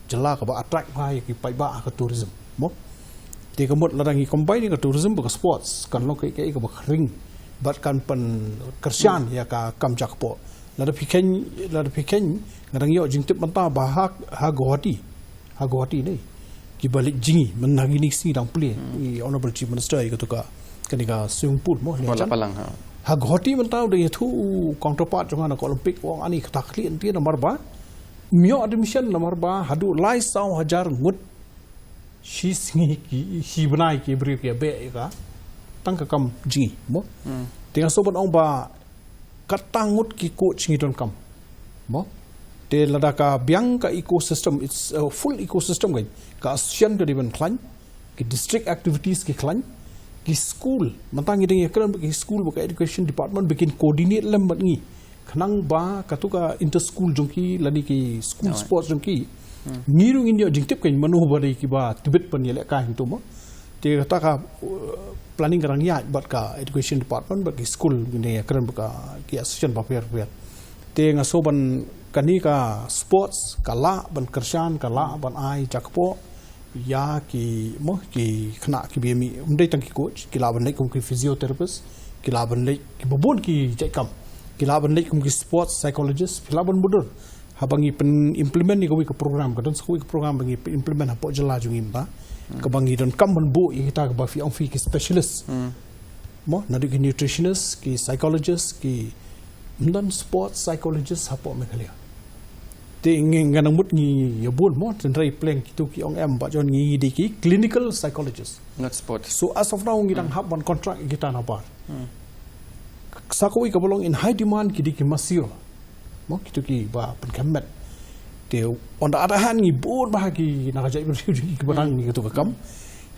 jylla kaba attract bha ïa ki paidbah ha ka tourism mo. Te ka mut lada ngi combine ïa ka tourism bad ka sports, kan long kaei kaei kaba khring bad kan pynkyrshan ïa ka kam jakpoh. Lada phi kheiñ, lada phi kheiñ, nga dang ïoh jingtip mynta ba ha, ha Guwahati, ha Guwahati ne, kiba leit jngi mynta ha kine ki sngi dang plie i Honourable Chief Minister ïa katu ka, kane ka swimming pool mo, ha Guwahati mynta u dang ïathuh u counterpart jong nga na ka Olympic, u ong ani kata khlieh, namar ba Ym ïoh admission namar ba haduh lai saw hajar ngut shi sngi ki, shi bnai ki briew ki ïa beh ïa ka tang ka kam jngi mo. Te nga sngewbha ban ong ba kata ngut ki coach ngi donkam mo. Te lada ka biang ka ecosystem, it's a full ecosystem, ka, ka association ka dei ban khlaiñ, ki district activities ki khlaiñ, ki school, mynta ngi dang ïakren bad ki school bad ka education department ba kin coordinate lem bad ngi, khnang ba katu ka inter school jong ki lane ki school sports jong ki, ngi ruh ngin ïoh jingtip, kan mano ba dei kiba tbit ban ïalehkai hangto mo. Te kata ka, uh, planning ka dang ïaid bad ka education department bad ki school, ngi dang ïakren bad ka, ki association bapher bapher. Te nga sngewbha ban, kane ka sports ka lah ban kyrshan, ka lah ban ai jakpoh ïa ki mo, ki khynnah kiba ïa mih, ym dei tang ki coach, ki lah ban leit kum ki physiotherapist, ki lah ban leit kiba bun ki jait kam, ki lah ban leit kum ki sports psychologist, ki lah ban bun. Haba ngi pyn implement ïa kawei ka program, ka don sa kawei ka program ba ngi pyn implement hapoh jylla jong ngi mynta, kaba ngi donkam ban buh ïa kita kaba phi ong phi ki specialist mo, naduh ki nutritionist, ki psychologist, ki, ym don sports psychologist hapoh Meghalaya. Te ngi, nga nang mut ngi ïa bun mo, hynrei pleng kitu ki ong em, ba jon ngi dei ki clinical psychologist. Not sport. So as of now ngi dang hap ban contract kita na bar. Sa kawei kaba long in high demand ki dei ki masseur mo, kitu kiba pynkhem met. Te on the other hand ngi bun bha ki na ka jaitbynriew jong ngi kiba nang ïa katu ka kam.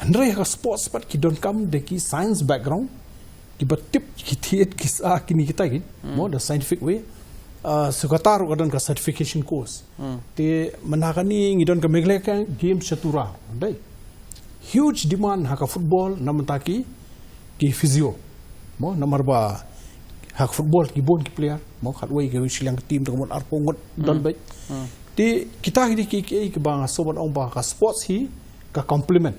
Hynrei ha ka sports pat ki donkam da ki science background, kiba tip ki thied ki sah kine kita ki mo, the scientific way. Uh, so kata ruh ka don ka certification course. Te mynta kane ngi don ka Meghalaya Games Chatura, dei huge demand ha ka football na mynta ki, ki physio mo, namar ba ha ka football ki bun ki player mo, khatwei ka shiliang ka team te ka mut arphew ngut don beit. Te kita hi dei ki, ki, kiba nga sngewbha ban ong ba ka sports hi ka complement,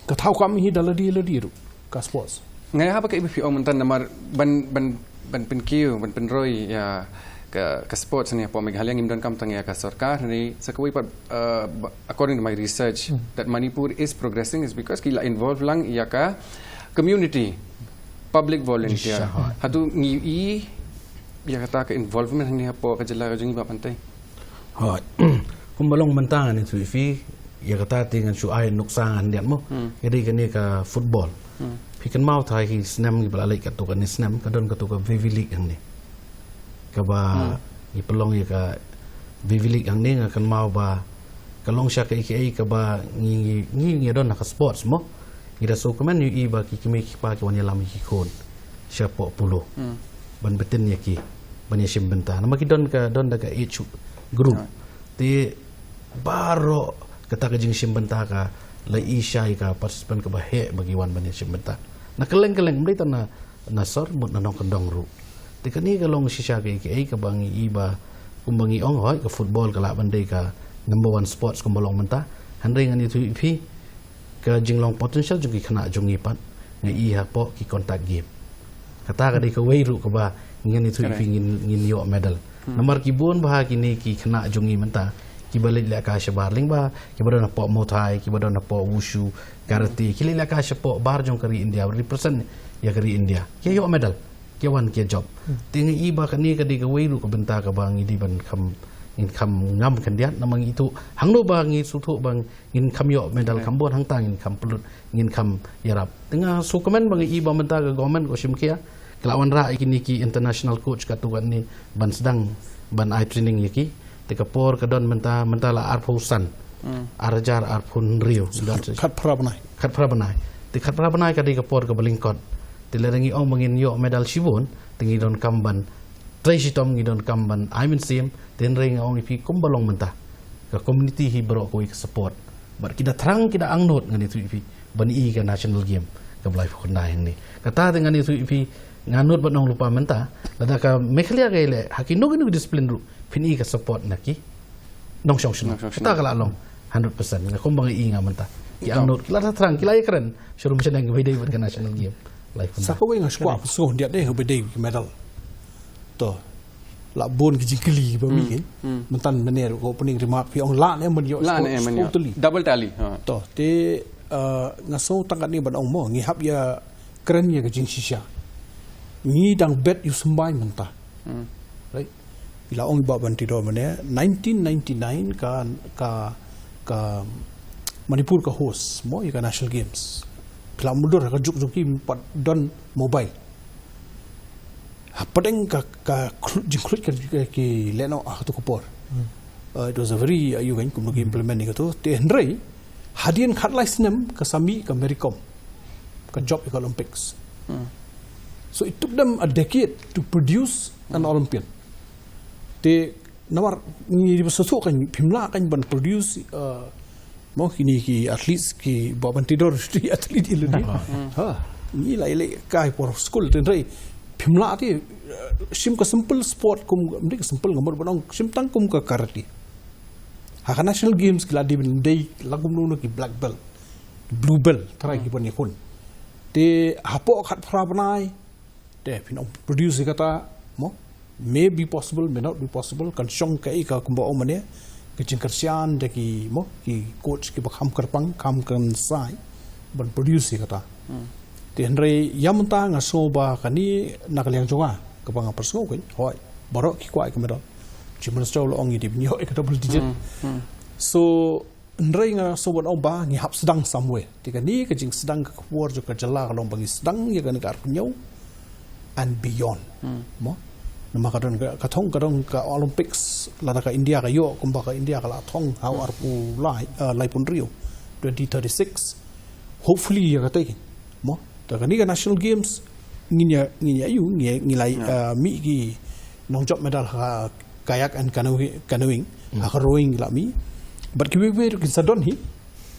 ka thaw kam hi da lade lade ruh ka sports. Nga ïa haba ka E B P ong mynta namar ban, ban, ban pynkiew, ban pynroi ïa ka, ka sports ne hapoh Meghalaya, ngim donkam tang ïa ka sorkar ne, sa kawei pat, uh, ba-, according to my research, that Manipur is progressing is because ki la involve lang ïa ka community, public volunteer. Hato ngi i ïa kata ka involvement hangne hapoh ka jylla ka jong ngi Bah Pantai? Hooid. Kumba long mynta ngan ïathuh ïa phi, ïa kata te ngan shu ai nuksa khyndiat mo. Ïa dei kane ka football. Phi kynmaw thaw ki snem kiba la leit, katto katne snem ka don katto ka V V League hangne. Kaba ngi pynlong ïa ka V V League hangne, nga kynmaw ba ka long sha kaei kaei kaba ngi, ngi, ngi don ha ka sports mo. Ngi da sngewkmen ïohi ba ki kmie ki kpa ki wan ïalam ïa ki khun shapoh Polo ban btin ïa ki ban ïashim bynta. Namar ki don ka, don da ka age group. Te baroh kata ka jingshim bynta ka la i shai ka participant kaba heh ba ki wan ban ïashim bynta. Na kylleng kylleng, ym dei tang na, na sor, mut na nongkyndong ruh. Te kane ka long shisha kaei kaei kaba ngi i ba, kumba ngi ong, hooid ka football ka lah ban dei ka number one sports kumba long mynta. Hynrei ngan ïathuh ïa phi, ka jinglong potential jong ki khynnah jong ngi pat nga i hapoh ki contact game. Kata ka dei kawei ruh kaba ngan ïathuh ïa phi ngin, ngin ïoh medal. Namar ki bun bha kine ki khynnah jong ngi mynta kiba leit lehkai shabar lyngba, kiba don hapoh Muay Thai, kiba don hapoh Wushu, Karate, ki leit lehkai shapoh bar jong ka ri India, represent ïa ka ri India. Ki ïoh medal, ki wan ki job. Te nga i ba kane ka dei kawei ruh ka bynta kaba ngi dei ban kham, ngin kham ngam khyndiat, namar ngi ithuh hangno ba ngi sngewthuh ba ngin kham ïoh medal kham bun, hangta ngin kham pynlut, ngin kham ïarap. Te nga sngewkmen ba nga i ba mynta ka government ka shim khia, ka la wanrah ïa kine ki international coach katto katne ban sdang ban ai training ïa ki. Te ka por ka don mynta, mynta la arphew san. Ar hajar arphew hynriew. Khat, khatphra bnai. Khatphra bnai. Te khatphra bnai ka dei ka por kaba lyngkot. Te lada ngi ong ba ngin ïoh medal shibun, te ngi donkam ban trei shitom, ngi donkam ban ai mynsiem, te hynrei nga ong ïa phi kumba long mynta, ka community hi baroh kawei ka support. Bad ki da thrang, ki da angnud, ngan ïathuh ïa phi, ban i ka national game kaba laiphew khyndai hangne. Kata te ngan ïathuh ïa phi, nga nud ban ong lypa mynta, lada ka Meghalaya ka ïaleh ha kino kino ki discipline ruh, phin i ka support na ki nongshong shnong. Nongshong shnong. Kata ka la long hundred percent. Nga kumba nga i nga mynta, ki angnud, ki la da thrang, ki la ïakren sharum shaneng ba dei bad ka national game. Laiphew khyndai. Sa kawei nga shu kwah pynsngew khyndiat de ba dei ki medal. To, la bun ki jingkylli ba mih. Mynta mynne ruh ka opening remark phi ong lah ne em ban ïoh. Lah ne em ban ïoh. Sports tally. Double tally. Ha. To, te, uh, nga sngew tang katne ban ong mo, ngi hap ïakren ïa ka jingshisha. Ngi dang bet ïa u symbai mynta. Right? Phi la ong i Bah Bantidor mynne, nineteen ninety-nine ka, ka, ka Manipur ka host mo ïa ka National Games. Phi la mutdur ha ka juk jong ki, ym pat don mobile. Hapdeng ka, ka khlu-, jingkhluit ka, ka ki lehnoh ha kato ka por. Uh, it was a very, uh, ïoh kumno ki implement ïa kato. Te hynrei hadien khatlai snem ka sa mih ka Mary Kom, ka jop ïa ka Olympics. So it took them a decade to produce an Olympian. Te namar ngi dei ba sngewthuh kan, phim lah kan ban produce, uh, mo kine ki athletes, ki Bah Bantidor, ki athlete ïa lade. Ha, ngi la ïaleh kai por skul, te hynrei phim lah te, uh, shim ka simple sport kum, ym dei ka simple, nga mut ban ong shim tang kum ka karate. Ha ka National Games ki la dei ban dei la kumno kumno ki black belt, blue belt, tharai ki ban ïakhun. Te hapoh khatphra bnai te phin ong produce ïa kata mo. May be possible, may not be possible. Kan shong kaei ka, kumba ong mynne, ka jingkyrshan da ki mo, ki coach kiba kham kyrpang, kham kynsai ban produce ïa kata. Te hynrei ïa mynta nga sngew ba kane na ka liang jong nga, kaba nga pynsngew kan, hooid, baroh ki kwah ïa ka medal. Chief Minister u la ong ïa, dei ban ïoh ïa ka double digit. So hynrei nga sngew ban ong ba ngi hap sdang somewhere. Te kane ka jingsdang ka khubor jong ka jylla ka long ba ngi sdang ïa kane ka arphew hynñiew and beyond. Mo? Namar ka don ka, ka thong, ka don ka Olympics, lada ka India ka ïoh kumba ka India ka la thong ha u arphew lai, uh, laiphew hynriew, twenty thirty-six. Hopefully ïa kata mo. Te kane ka National Games ngin ïa, ngin ïa ïoh, ngi, ngi la, uh, mih ki nongjop medal ha kayak and canoe-, canoeing, ha ka rowing la mih. Bad kiwei kiwei ruh kin sa don hi.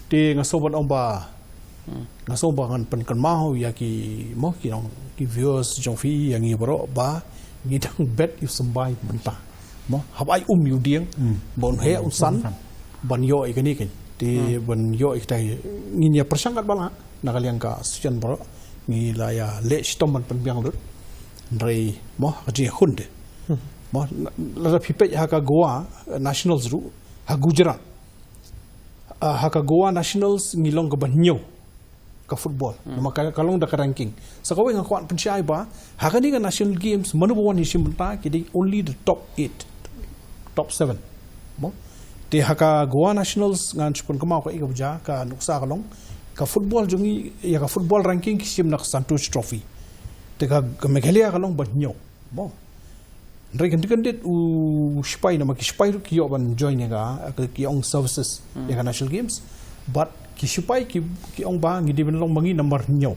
Te nga sngew ban ong ba, nga sngew ba ngan pynkynmaw ïa ki mo, ki nong, ki viewers jong phi, ïa ngi baroh ba ngi dang bet ïa u symbai mynta. Mo, hap ai um ïa u dieng ba un heh un san ban ïoh ïa kane kan. Te ban ïoh ïa kita, ngin ïa pyrshang katba lah na ka liang ka shisien baroh. Ngi la ïaleh shitom ban pynbiang lut. Hynrei mo, ka jingïakhun te mo, lada phi peit ha ka Goa, uh, Nationals ruh ha Gujarat. Uh, ha ka Goa Nationals ngi long kaba hynñiew ka football. Namar ka, ka long da ka ranking. Sa kawei nga kwah pynshai ba ha kane ka National Games, mano ba wan ïashim bynta, ki dei only the top eight, top seven. Mo? Te ha ka Goa Nationals ngan shu pynkynmaw kaei kaba jia, ka nuksa ka long, ka football jong ngi, ïa ka football ranking ki shim na ka Santosh Trophy. Te ka, ka Meghalaya ka long ba hynñiew. Mo. Hynrei kyndit kyndit u shipai, namar ki shipai ruh ki ïoh ban join ïa ka, ki ong services ïa ka National Games. But ki shipai ki, ki ong ba ngi dei ban long ma ngi nambar hynñiew.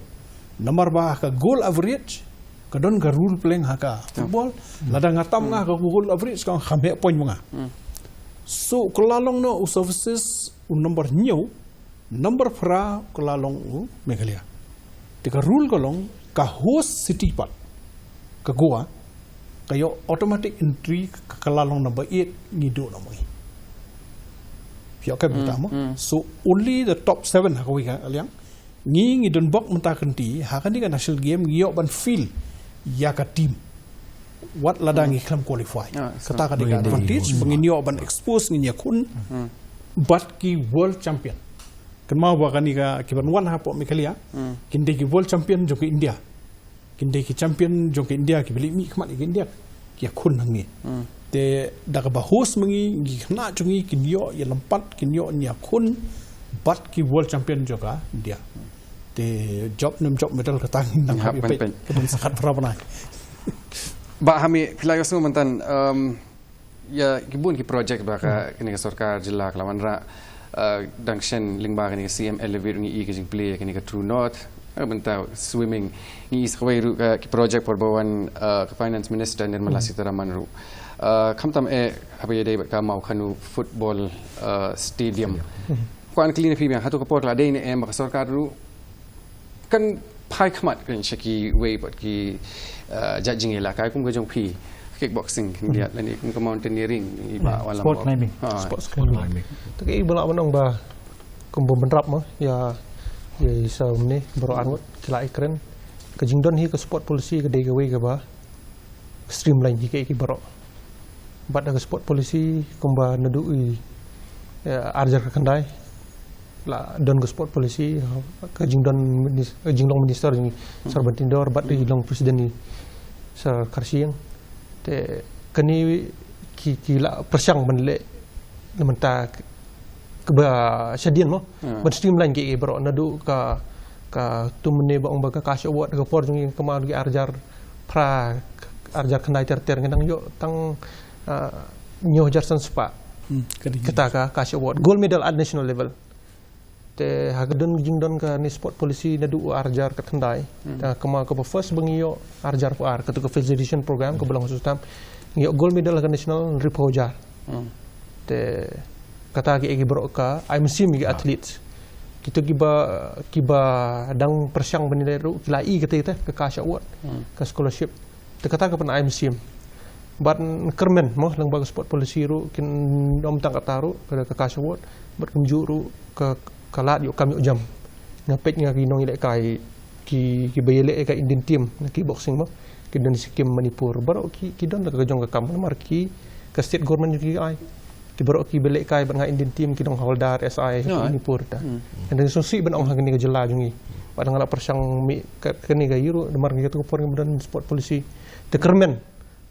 Namar ba ka goal average, ka don ka rule playing ha ka football. Lada nga tam nga ha ka goal average, ka kham heh point ma nga. So ka la long noh u services u nambar hynñiew, nambar phra ka la long u Meghalaya. Te ka rule ka long ka host city pat, ka Goa, ka ïoh automatic entry, ka, ka la long number eight, ngi duh noh ma ngi. Phi ïoh ka bynta mo? So only the top seven ha kawei ka liang. Ngi, ngi don bok mynta kynti ha kane ka National Game, ngi ïoh ban field ïa ka team. Wat lada ngi khlem qualify. Kata ka dei ka advantage ba ngin ïoh ban expose, ngin ïakhun bad ki world champion. Kynmaw ba kane ka, ki ban wan hapoh Meghalaya, kin dei ki world champion jong ka India. Kin dei ki champion jong ka India, kiba leit mihkhmat ïa ka India, ki ïakhun hangne. Te da kaba host ma ngi, ki khynnah jong ngi kin ïoh ïalympat, kin ïoh ïakhun bad ki world champion jong ka India. Te jop ne ym jop medal, kata ngin nang hap ïa peit ka ban sa khatphra bnai. Bah, ha mi phi la ïohsngew mynta, um, ïa ki bun ki project ba ka, kane ka sorkar jylla ka la wanrah, uh, dang shen lyngba kane ka C M Elevate, ngi i ka jingplie kane ka True North, uh, bynta swimming, ngi i sa kawei ruh ka, ki project por ba wan, uh, ka Finance Minister Nirmala Sitharaman ruh. Uh, khamtam eh haba ïadei bad ka Mawkhanu Football, uh, Stadium. Kwah kylli na phi biang, hato ka por ka la dei ne em ba ka sorkar ruh kan phai khmat kan sha kiwei pat ki, uh, jait jingïalehkai kum ka jong phi, kickboxing khyndiat lane kum ka mountaineering, i ba, sport climbing. Sport climbing. Te kaei ba lah ban ong ba kumba mynrap mo ïa, ïa i sa mynne baroh arngut ki la ïakren. Ka jingdon hi ka sport policy ka dei kawei kaba streamline hi kaei kaei baroh. Bad da ka sport policy kumba naduh i, eh, arjar ka khyndai la don ka sport policy, ka jingdon minis-, ka jinglong minister jong i Sir Bantein Dor bad i long president i Sir Kharshiing. Te kane ki ki la pyrshang ban leh na mynta kaba shadien mo. Hmm. Ban streamline ki, ki baroh naduh ka ka tu mynne ba ong ba ka cash award ka por jong ngi ka mar ki arjar pra arjar khyndai ter ter ngi nang ïoh tang, ah, hynñiew hajar san spah. Hmm, ka dei. Kata ka cash award. Gold medal at national level. Te ha ka don jingdon ka ni sport policy naduh arjar ka khyndai. Hmm. Ta kama kaba first ba ngi ïoh arjar phew ar katu ka facilitation program ka ba long ha Susdam. Ngi ïoh gold medal ha ka national hynriewphew hajar. Hmm. Te kata ki, ki baroh ka ai mynsiem ki athletes. Kitu kiba kiba dang pyrshang ban ïaleh ruh ki la i kata kata ka cash award. Hmm. Ka scholarship. Te kata ka pynai mynsiem. Bad kyrmen mo lyngba ka sport policy ruh kin ym tang kata ruh ka, ka cash award. Bad kumjuh ruh ka, ka lad ïoh kam ïoh jam. Nga peit nga ki nongïalehkai ki, kiba ïaleh ka Indian team na kickboxing mo. Ki don Sikkim, Manipur. Baroh ki, ki don da ka jong ka kam namar ki ka state government jong ki ai. Ki baroh kiba lehkai bad nga Indian team ki nong hawldar S I ha Manipur ta. Hmm. Nga dang sngewsih ban ong ha kane ka jylla jong ngi. Bad nga la pyrshang mih ka, kane ka ïa ruh namar ngi katu ka por ngim don sport policy. Te kyrmen.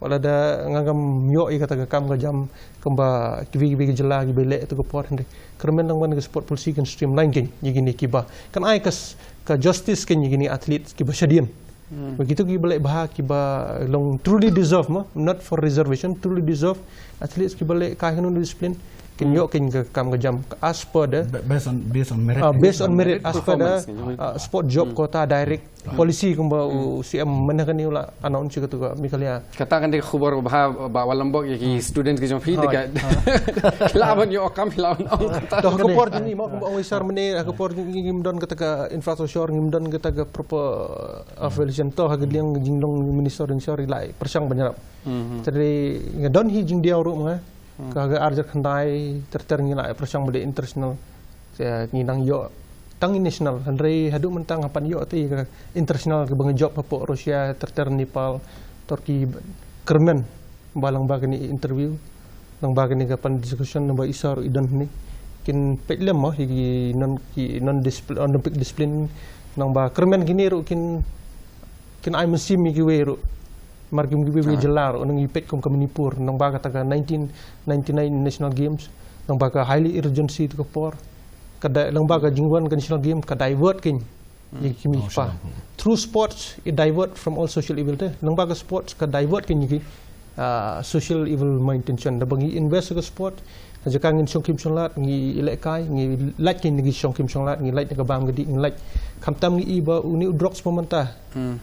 Wat la da nga ngam ïoh ïa kata ka kam ka jam kumba kiwei kiwei ki jylla kiba leh katu ka por hynrei kyrmen dang ban ka sport policy kan streamline kein ïa kine kiba kan ai ka s-, ka justice kein ïa kine athlete kiba shadien. Hmm. Ba kitu kiba leh bha kiba long truly deserve mo, not for reservation, truly deserve. Athletes kiba lehkai ha kano discipline kin ïoh kein ka kam ka jam as per the, ba-, based on, based on merit. Ah, based on merit, as per the, performance, ah, sport job quota direct policy kumba u C M mynta kane u la announce ïa katu ka Meghalaya. Kata kan dei ka khubor ba bha, Bah Wanlambok, ïa ki student ki jong phi, te ka la ban ïoh kam, la ban ong kata. To ha ka por jong ngi mo, kumba ong i sir mynne, ha ka por jong ngi ngim don kata ka infrastructure, ngim don kata ka proper, ah, facilitation. To ha ka liang jinglong minister, minister i la pyrshang ban ïarap. Mhm. Te nga don hi jingdiaw ruh ma nga. Hmm. Ka, ka arjar khyndai ter ter ngi la pyrshang ba dei international. Te ngi nang ïoh tang i national, hynrei haduh mynta nga pan ïoh te ka international kaba nga jop hapoh Russia, ter ter Nepal, Turkey, kyrmen ba lyngba kane interview, lyngba kane ka pan discussion lyngba i sir i don hangne. Kin peit lem mo hi ki non, ki non discipl-, Olympic discipline lyngba kyrmen kine ruh kin, kin ai mynsiem ïa kiwei ruh. Mar kim kiwei kiwei jylla ruh, nang ïa peit kum ka Manipur, nang ba kata ka nineteen ninety-nine National Games, nang ba ka highly urgency tu ka por. Ka da, nang ba ka jingwan ka National Game, ka divert kein ïa ki kmie ki kpa. Through sports, it divert from all social evil te. Nang ba ka sports, ka divert kein ïa ki, ah, social evil ma intention. Da ba ngi invest ka sport, ka jaka ngin shongkim shonglad, ngi lehkai, ngi lait kein ngi shongkim shonglad, ngi lait na ka bam ka dih, ngi lait. Khamtam ngi i ba uni u drugs ba mynta. Hmm.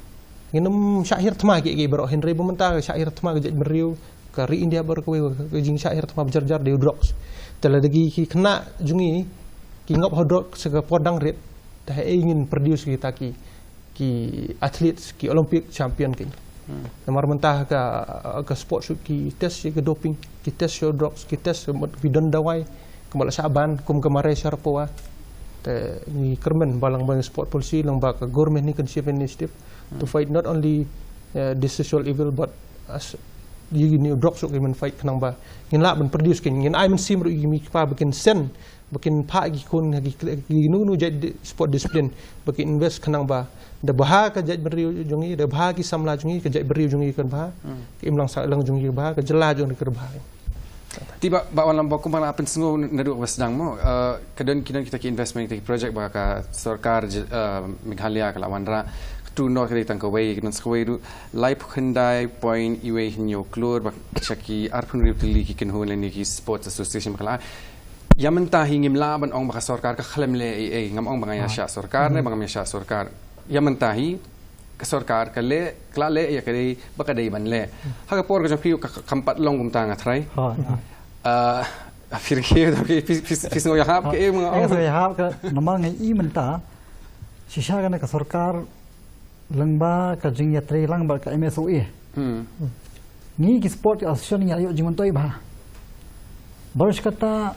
Ngin ym shah hiar thma ki, ki baroh hynrei ba mynta ka shah hiar thma ka jaitbynriew, ka ri India baroh kawei, ka jingshah hiar thma ba jar jar dei u drugs. Te lada ki, ki khynnah jong ngi ki ngop ha drugs ha ka por dang rit, te haei ngin produce kita ki, ki athletes, ki Olympic champion kein. Hmm. Namar mynta ha ka, ka sport shoot ki test ïa ka doping, ki test ïa u drugs, ki test mut ki don dawai, kumba la shah ban, kum ka Marais Sharapova. Te ngi kyrmen ba lyngba sport policy, lyngba ka government ni kan shift initiative to fight not only, uh, this social evil but as ïa kine drugs ruh ki men fight khnang ba ngin lah ban produce kein, ngin ai mynsiem ruh ïa ki kmie ki kpa ba kin send, ba kin phah ïa ki khun ha ki kle-, ki kino kino jait di-, sport discipline, ba kin invest khnang ba da bha ka jaitbynriew jong ngi, da bha ki samla jong ngi, ka jaitbynriew jong ngi kan bha, ka imlang sahlang jong ngi kan bha, ka jylla jong ngi kan bha. Te Bah, Bah Wanlambok, kumba nga la pynsngew naduh ba sdang mo, eh, ka don ki don kita ki investment, kita ki project ba ka sorkar, eh, Meghalaya ka la wanrah. Katu noh ka dei tang kawei, ka don sa kawei ruh, laiphew khyndai point iwei hynñiew klur ba sha ki arphew hynriew tylli ki kynhun lane ki sports association ba ka la. Ïa mynta hi ngim lah ban ong ba ka sorkar ka khlem leh ei ei, ngam ong ba nga ïa shah sorkar ne ba ngam ïa shah sorkar. Ïa mynta hi ka sorkar ka leh, ka la leh ïa ka dei ba ka dei ban leh. Ha ka por ka jong phi ka, ka, kam pat long kumta nga tharai. Ha, ha. Ah, phi rkhie, phi, phi, phi, phi sngew ïahap ka em nga ong. Sngew ïahap ka, namar nga i mynta shisha kane ka sorkar lyngba ka jingïatreilang bad ka M S O A. Hmm. Ngi ki sport association ngi ïoh jingmyntoi bha. Baroh kata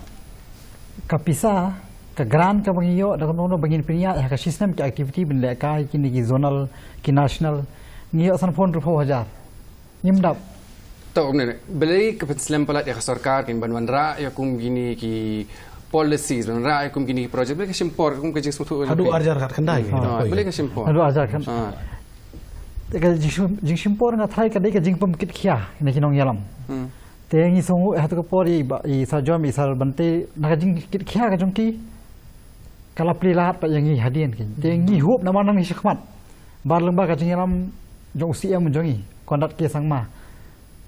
ka pisa, ka grant kaba ngi ïoh, da kano kano ba ngin pynïaid ha ka shi snem ki activity ban lehkai kine ki zonal, ki national, ngi ïoh sanphew hynriewphew hajar. Ngim dap. To, kumne, balei ka pynslem palat ïa ka sorkar kin ban wanrah ïa kum kine ki policies, ban wanrah ïa kum kine ki project, balei ka shim por, kum ka jingsngewthuh. Haduh arjar khatkhyndai. Ah, balei ka shim por? Haduh arjar khatkhyndai. Ah. Te ka jingshim, jingshim por nga tharai ka dei ka jingpynkit khia na ki nongïalam. Hmm. Te ngi sngew ha katu ka por i ba i Sir John i Sir Bante na ka jingkit khia ka jong ki ka la plie lad pat ïa ngi hadien ki. Te ngi hope namar nangne shakhmat ba lyngba ka jingïalam jong u C M jong ngi Conrad K Sangma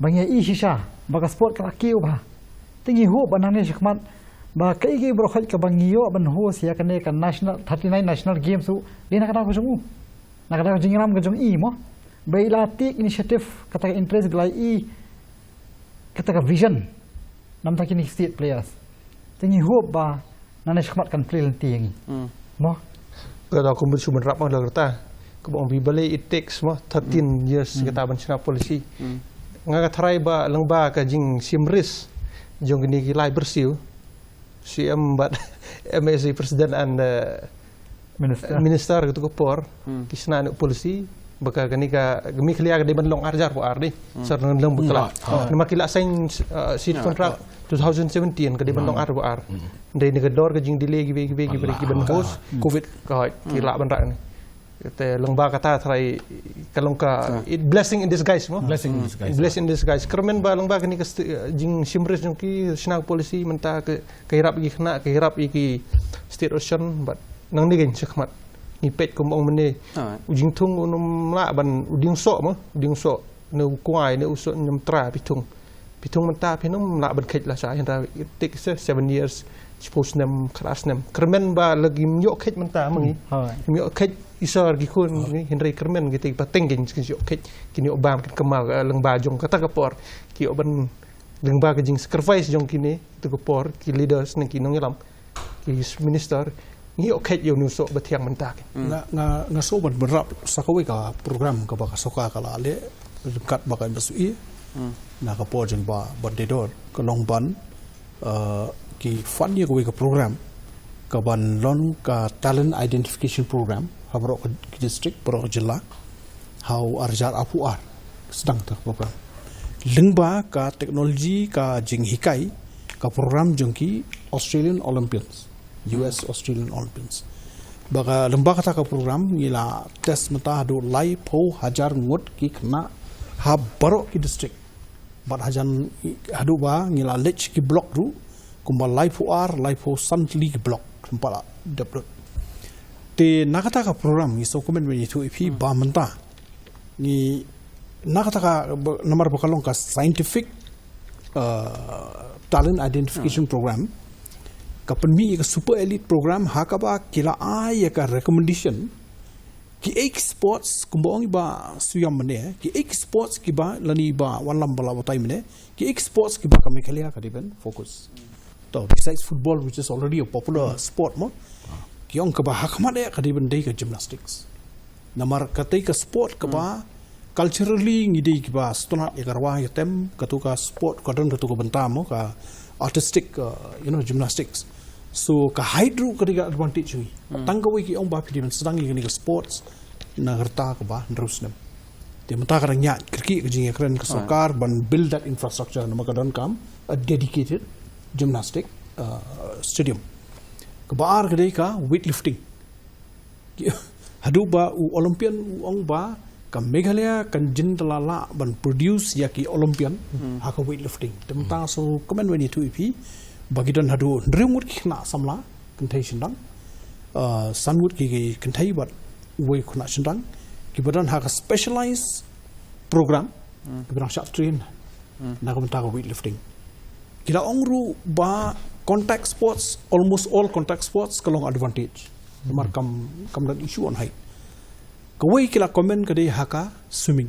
ba ngi i shisha ba ka sport ka la kiew bha. Te ngi hope ba nangne shakhmat ba kaei kaei baroh kaba ngi ïoh ban host ïa kane ka national thirty-nine National Games u dei na ka daw ka jong u. Na ka daw ka jingïalam ka jong i mo. Ba i la take initiative kata ka interest ba la i kata ka vision namar kine ki state players. Te ngi hope ba nangne shakhmat kan plie lynti ïa ngi. Mo. Ka daw kumba shu bynrap ma la kata. Kaba ong balei it takes mo thirteen years kata ban shna policy. Nga ka tharai ba lyngba ka jingshim risk jong kine ki lai byrsiw C M bad M S A president and uh, Minister. Minister katu ka por ki shna ne policy ba ka kane ka Meghalaya ka dei ban long ar hajar arphew ar dei. Sir nang long bakla. Namar ki la sign uh, seat contract two thousand seventeen ka dei ban long ar hajar arphew ar. Dei ne ka dor ka jingdelay kiwei kiwei kiwei ki ban host. Covid ka hoi ki la ban rak ni. Te lyngba kata tharai ka long ka it blessing in disguise mo. Blessing in disguise. Blessing in disguise. Kyrmen ba lyngba kane ka sti- uh, jingshim risk jong ki shna policy mynta ka ka ïarap ïa ki khynnah ka ïarap ïa ki state ocean bad nangne kein shakhmat ngi peit kumba ong mynne u jingthung u nym lah ban u dieng soh mo u dieng soh ne u kwai ne u soh nyam tra phi thung phi thung mynta phi nym lah ban kheit la sha hynrei it take se seven years shiphew snem khatar snem kyrmen ba la kim ïoh kheit mynta ma ngi kim ïoh kheit i sor ki khun ngi hynrei kyrmen ki te ba teng kein ki ïoh kheit ki ïoh bam kin kynmaw lyngba jong kata ka por ki ïoh ban lyngba ka jing sacrifice jong kine tu ka por ki leaders ne ki nongïalam ki minister ngi ïoh kheit ïa u soh ba thiang mynta ki. Nga nga nga shu ban bynrap sa kawei ka program kaba ka sorkar ka la leh ryngkat bad ka M S W E na ka por jong Bah Bantedor ka long ban uh, ki fund ïa kawei ka program ka ban long ka talent identification program ha baroh ka district baroh ka jylla ha u ar hajar arphew ar sdang ta ka program lyngba ka technology ka jinghikai ka program jong ki Australian Olympians U S Australian Olympians ba ka lyngba kata ka program ngi la test mynta haduh laiphew hajar ngut ki khynnah ha baroh ki district bad hajan haduh ba ngi la leit ki block ruh kumba laiphew ar laiphew san tylli ki block kumba la dep lut. Te na kata ka program ngi sngewkmen ban ïathuh ïa phi ba mynta ngi na kata ka namar ba ka long ka scientific uh, talent identification program ka pynmih ïa ka super elite program ha kaba ki la ai ïa ka recommendation ki eight sports kumba ong i Bah Suiam mynne ki eight sports kiba lane i Bah Wanlam ba la batai mynne ki eight sports kiba ka Meghalaya ka dei ban focus. To besides football which is already a popular sport mo ki ong kaba ha khmat eh ka dei ban dei ka gymnastics. Namar katei ka sport kaba culturally ngi dei kiba sngewtynnat ïa ka rwai ïa tem katu ka sport ka don katu ka bynta mo ka artistic uh, you know gymnastics. So ka height ruh ka dei ka advantage ïa ngi. Tang kawei ki ong ba phi dei ban sdang ïa kane ka sports na ka rta kaba hynriew snem. Te mynta ka dang ïaid kyrkieh ka jingïakren ka sorkar ban build that infrastructure namar ka donkam a dedicated gymnastic uh, stadium. Kaba ar ka dei ka weightlifting. Haduh ba u Olympian u ong ba ka Meghalaya kan jin da la lah ban produce ïa ki Olympian ha ka weightlifting. Te mynta sngewkmen ban ïathuh ïa phi ba ki don haduh hynriew ngut ki khynnah samla kynthei shynrang. Uh, san ngut ki kynthei bad uwei u khynnah shynrang kiba don ha ka specialized program kiba dang shah train na ka bynta ka weightlifting. Ki la ong ruh ba contact sports, almost all contact sports ka long advantage. Namar kam kam don issue on height. Kawei ki la comment ka dei ha ka swimming.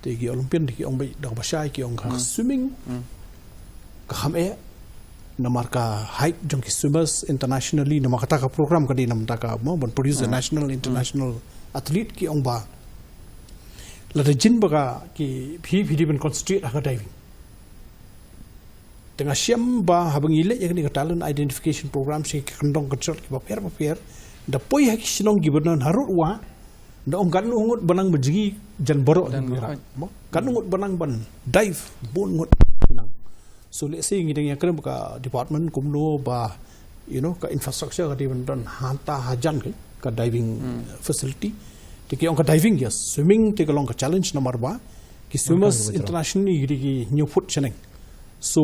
Te ki Olympian te ki ong ba da kaba shai ki ong ka swimming ka kham eh namar ka height jong ki swimmers internationally namar kata ka program ka dei namar ka mo ban produce a national international athlete ki ong ba lada jin ba ka ki phi phi dei ban concentrate ha ka diving. Te nga shem ba haba ngi leh ïa kane ka talent identification program sha ki kyndong kynshot kiba pher ba pher da poi ha ki shnong kiba don harud wa da ong kan u ngut ba nang ba jngi jan baroh kan u ngut ba nang ban dive bun ngut nang. So let's say ngi dang ïakren ka department kumno ba you know ka infrastructure ka dei ban don hangta hajan ka ka diving facility. Te ki ong ka diving yes, swimming te ka long ka challenge namar ba Ki swimmers internationally ki dei ki hynñiew phut shaneng. So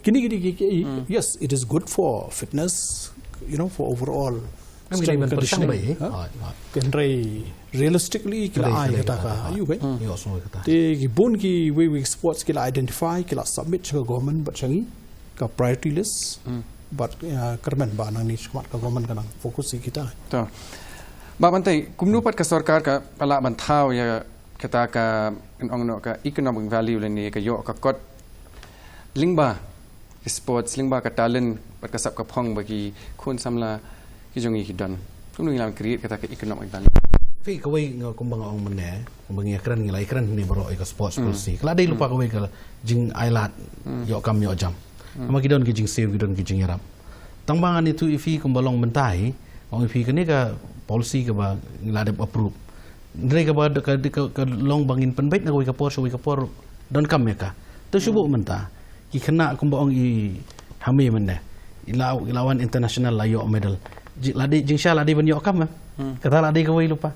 kine ki dei ki, ki yes, it is good for fitness, you know, for overall strength and conditioning. Hynrei realistically ki la ai kata ka aïu, kan? Te ki bun kiwei kiwei sports ki la identify, ki la submit sha ka government bad sha ngi ka priority list. Bad kyrmen ba nangne shakhmat ka government ka nang focus ïa kita. To. Bah Banteidih, kumno pat ka sorkar ka lah ban thaw ïa kata ka, ngan ong noh, ka economic value lane ka ïoh ka kot lyngba ki sports, lyngba ka talent bad ka sap ka phong ba ki khun samla ki jong ngi ki don? Kumno ngi lah ban create kata ka economic value? Phi, kawei nga, kumba nga ong mynne, kumba ngi ïakren, ngi la ïakren hangne baroh ïa ka sports policy. Ka la dei lypa kawei ka jingailad ïoh kam ïoh jam. Namar ki don ki jingsiew, ki don ki jingïarap. Tang ba ngan ïathuh ïa phi kumba long mynta hi, ong ïa phi kane ka policy kaba ngi la dep approve. Hynrei kaba ka, ka, ka long ba ngin pynbeit na kawei ka por sha kawei ka por, donkam ïa ka. Te shu buh mynta ki khynnah kumba ong i Hami mynne, i la, i la wan international, la ïoh medal. Ji-, la dei, jingshisha la dei ban ïoh kam, eh. Kata la dei kawei lypa.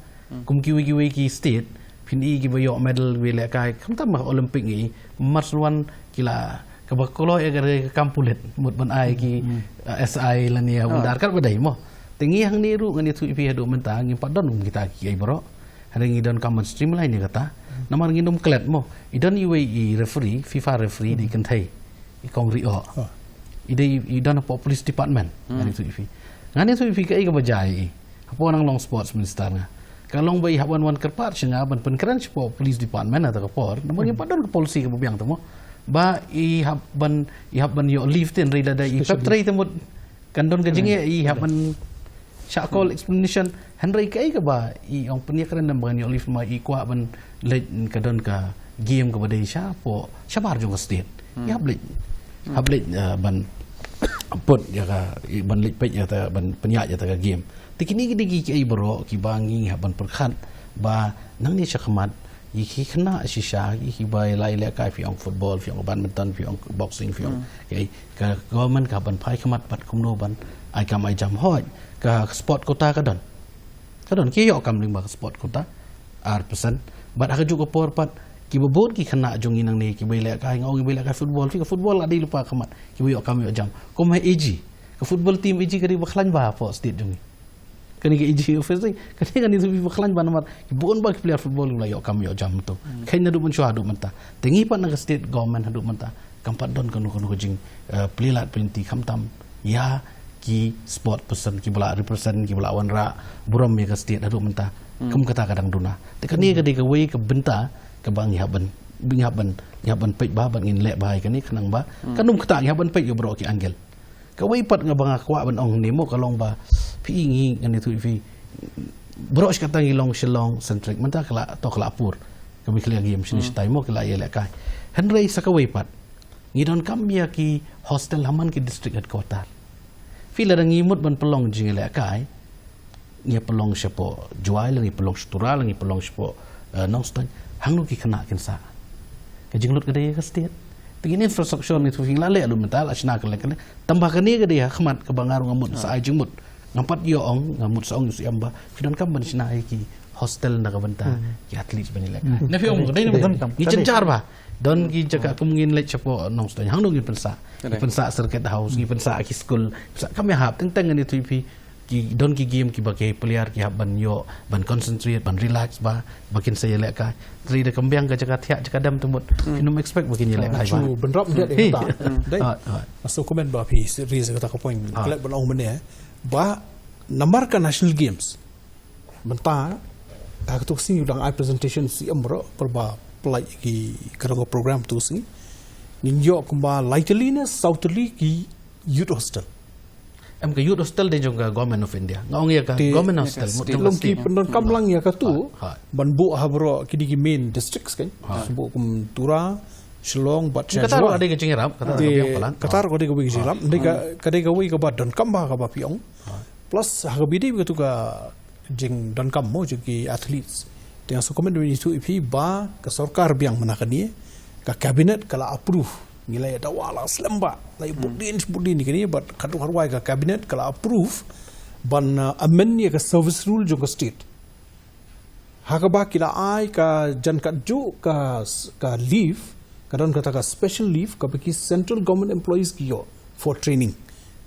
Kum kiwei kiwei ki state, phin i kiba ïoh medal, kiba lehkai, khamtam ha Olympic ngi, march one ki la, kaba kloi ïa ka dei ka kam pulit, mut ban ai ki, eh, S I lane ïa ban dar, katba dei mo. Te ngi hangne ruh ngan ïathuh ïa phi, haduh mynta ngim pat don kum kita kiei baroh. Hynrei ngi donkam ban streamline ïa kata. Namar ngin ym klet mo. I don iwei i referee, FIFA referee, dei kynthei, i Kong Rioh. I dei, i don hapoh police department. Ngan ïathuh ïa phi. Ngan ïathuh ïa phi kaei kaba jia ïa i. Hapoh nang long sports minister nga, ka long ba i hap ban wan kyrpad sha nga ban pynkren shapoh police department ha kata ka por, namar ngim pat don ka policy kaba biang te mo, ba i hap ban, i hap ban ïoh leave te, hynrei lada i pep trei te mut kan don ka jingeh, i hap ban shah call explanation. Hynrei kaei kaba i ong, pynïakren, namar ban ïoh leave ma i kwah ban leit, ka don ka game kaba dei shapoh shabar jong ka state. I hap leit, hap leit, eh, ban put ïa ka, ban leit peit ïa kata, ban pynïaid ïa kata ka game. Te kine ki dei ki, kiei baroh kiba ngi hap ban pyrkhat ba nangne shakhmat, ïa ki khynnah shisha, ïa kiba la ïalehkai, phi ong football, phi ong badminton, phi ong boxing, phi ong, okay, ka government ka ban phai khmat pat kumno ban ai kam ai jam. Hooid, ka sport quota ka don. Ka don, ki ïoh kam lyngba ka sport quota ar percent. Bad ha kajuh ka por pat, kiba bun ki khynnah jong ngi nangne kiba ïalehkai, nga ong kiba ïalehkai football, phi, ka football la dei lypa khmat, kiba ïoh kam ïoh jam. Kum ha A G, ka football team A G ka dei ba khlaiñ bha hapoh state jong ngi. Kane ka A G office, kane, kane ka dei ba khlaiñ bha namar ki bun bha ki player football kiba la ïoh kam ïoh jam to. Khein naduh mynshuwa haduh mynta. Te ngi pat na ka state government haduh mynta kam pat don kano kano ka jing, eh, plie lad plie lynti, khamtam ïa ki sport person kiba la represent, kiba la wanrah burom ïa ka state haduh mynta. Kum kata ka dang duna. Te kane ka dei kawei ka bynta kaba ngi hap ban, ngi hap ban, ngi hap ban peit bha, ban ngin leh bha ïa kane, khnang ba kan ym ktah, ngi hap ban peit ïa baroh ki angle. Kawei pat nga ba nga kwah ban ong hangne mo, ka long ba phi, ngi, ngan ïathuh ïa phi, baroh shi katta ngi long Shillong centric, mynta ka la, to ka la pur ka Meghalaya Games shane shatai mo, ki la ïalehkai. Hynrei sa kawei pat ngi donkam ïa ki hostel ha man ki district headquarter. Phi, lada ngi mut ban pynlong jingïalehkai, ngi pynlong shapoh Jowai, la ngi pynlong sha Tura, la ngi pynlong shapoh, eh, Nongstoiñ, hangno ki khynnah kin sah? Ka jinglut ka dei ka state. Te kine infrastructure, ngi tu phi, la leh lut mynta, la shna ka leh ka leh. Tang ba kane ka dei ha khmat kaba nga ruh nga mut sa ai jingmut. Ngam pat ïoh ong, nga mut sa ong ïa u C M ba phi donkam ban shna ïa ki hostel na ka bynta ki athletes ban ïalehkai. Na phi ong ka dei na, ngi jynjar bha. Don ki jaka kum ngin leit shapoh Nongstoiñ, hangno ngin pynsah? Ngi pynsah Circuit House, ngi pynsah ki skul, pynsah, kam ïahap. Teng teng ngan ïathuh ïa phi, ki don ki game kiba ki player ki hap ban ïoh ban concentrate, ban relax bha, ba kin sa ïalehkai. Hynrei da kam biang ka jaka thiah jaka dem te mut, phin ym expect ba kin ïalehkai bha. Shu bynrap ïa kata. Dei. Ah, ah. Nga sngewkmen ba phi raise kata ka point. Klet ban ong mynne ba namar ka National Games mynta, ha katei ka sngi u dang ai presentation C M baroh, pyrba pynlait ki, ka dang program katei ka sngi. Ngin ïoh kumba lai tylli ne saw tylli ki youth hostel. Em, ka youth hostel dei jong ka Government of India. Nga ong ïa ka Government hostel, mut jong ka state. Te long ki pyndonkam lang ïa katu ban buh ha baroh kine ki main districts, kan. Shu buh kum Tura, Shillong bad Shillong. Kata ruh ka dei ka jingïarap, kata ruh ka dei ka jingïarap. Dei ka, ka dei kawei kaba donkam bha kaba phi ong. Plus ha kaba ïadei bad katu ka jingdonkam mo jong ki athletes, te nga sngewkmen ban ïathuh ïa phi ba ka sorkar biang mynta kane, ka cabinet ka la approve. Ngi la ïa dawa la slem bha, la ïa bud dien bud dien ïa kane, bad katto katne ka cabinet ka la approve ban, uh, amend ïa ka service rule jong ka state. Ha kaba ki la ai ka jan katjuh ka, ka leave, ka don kata ka special leave kaba ki central government employees ki ïoh for training.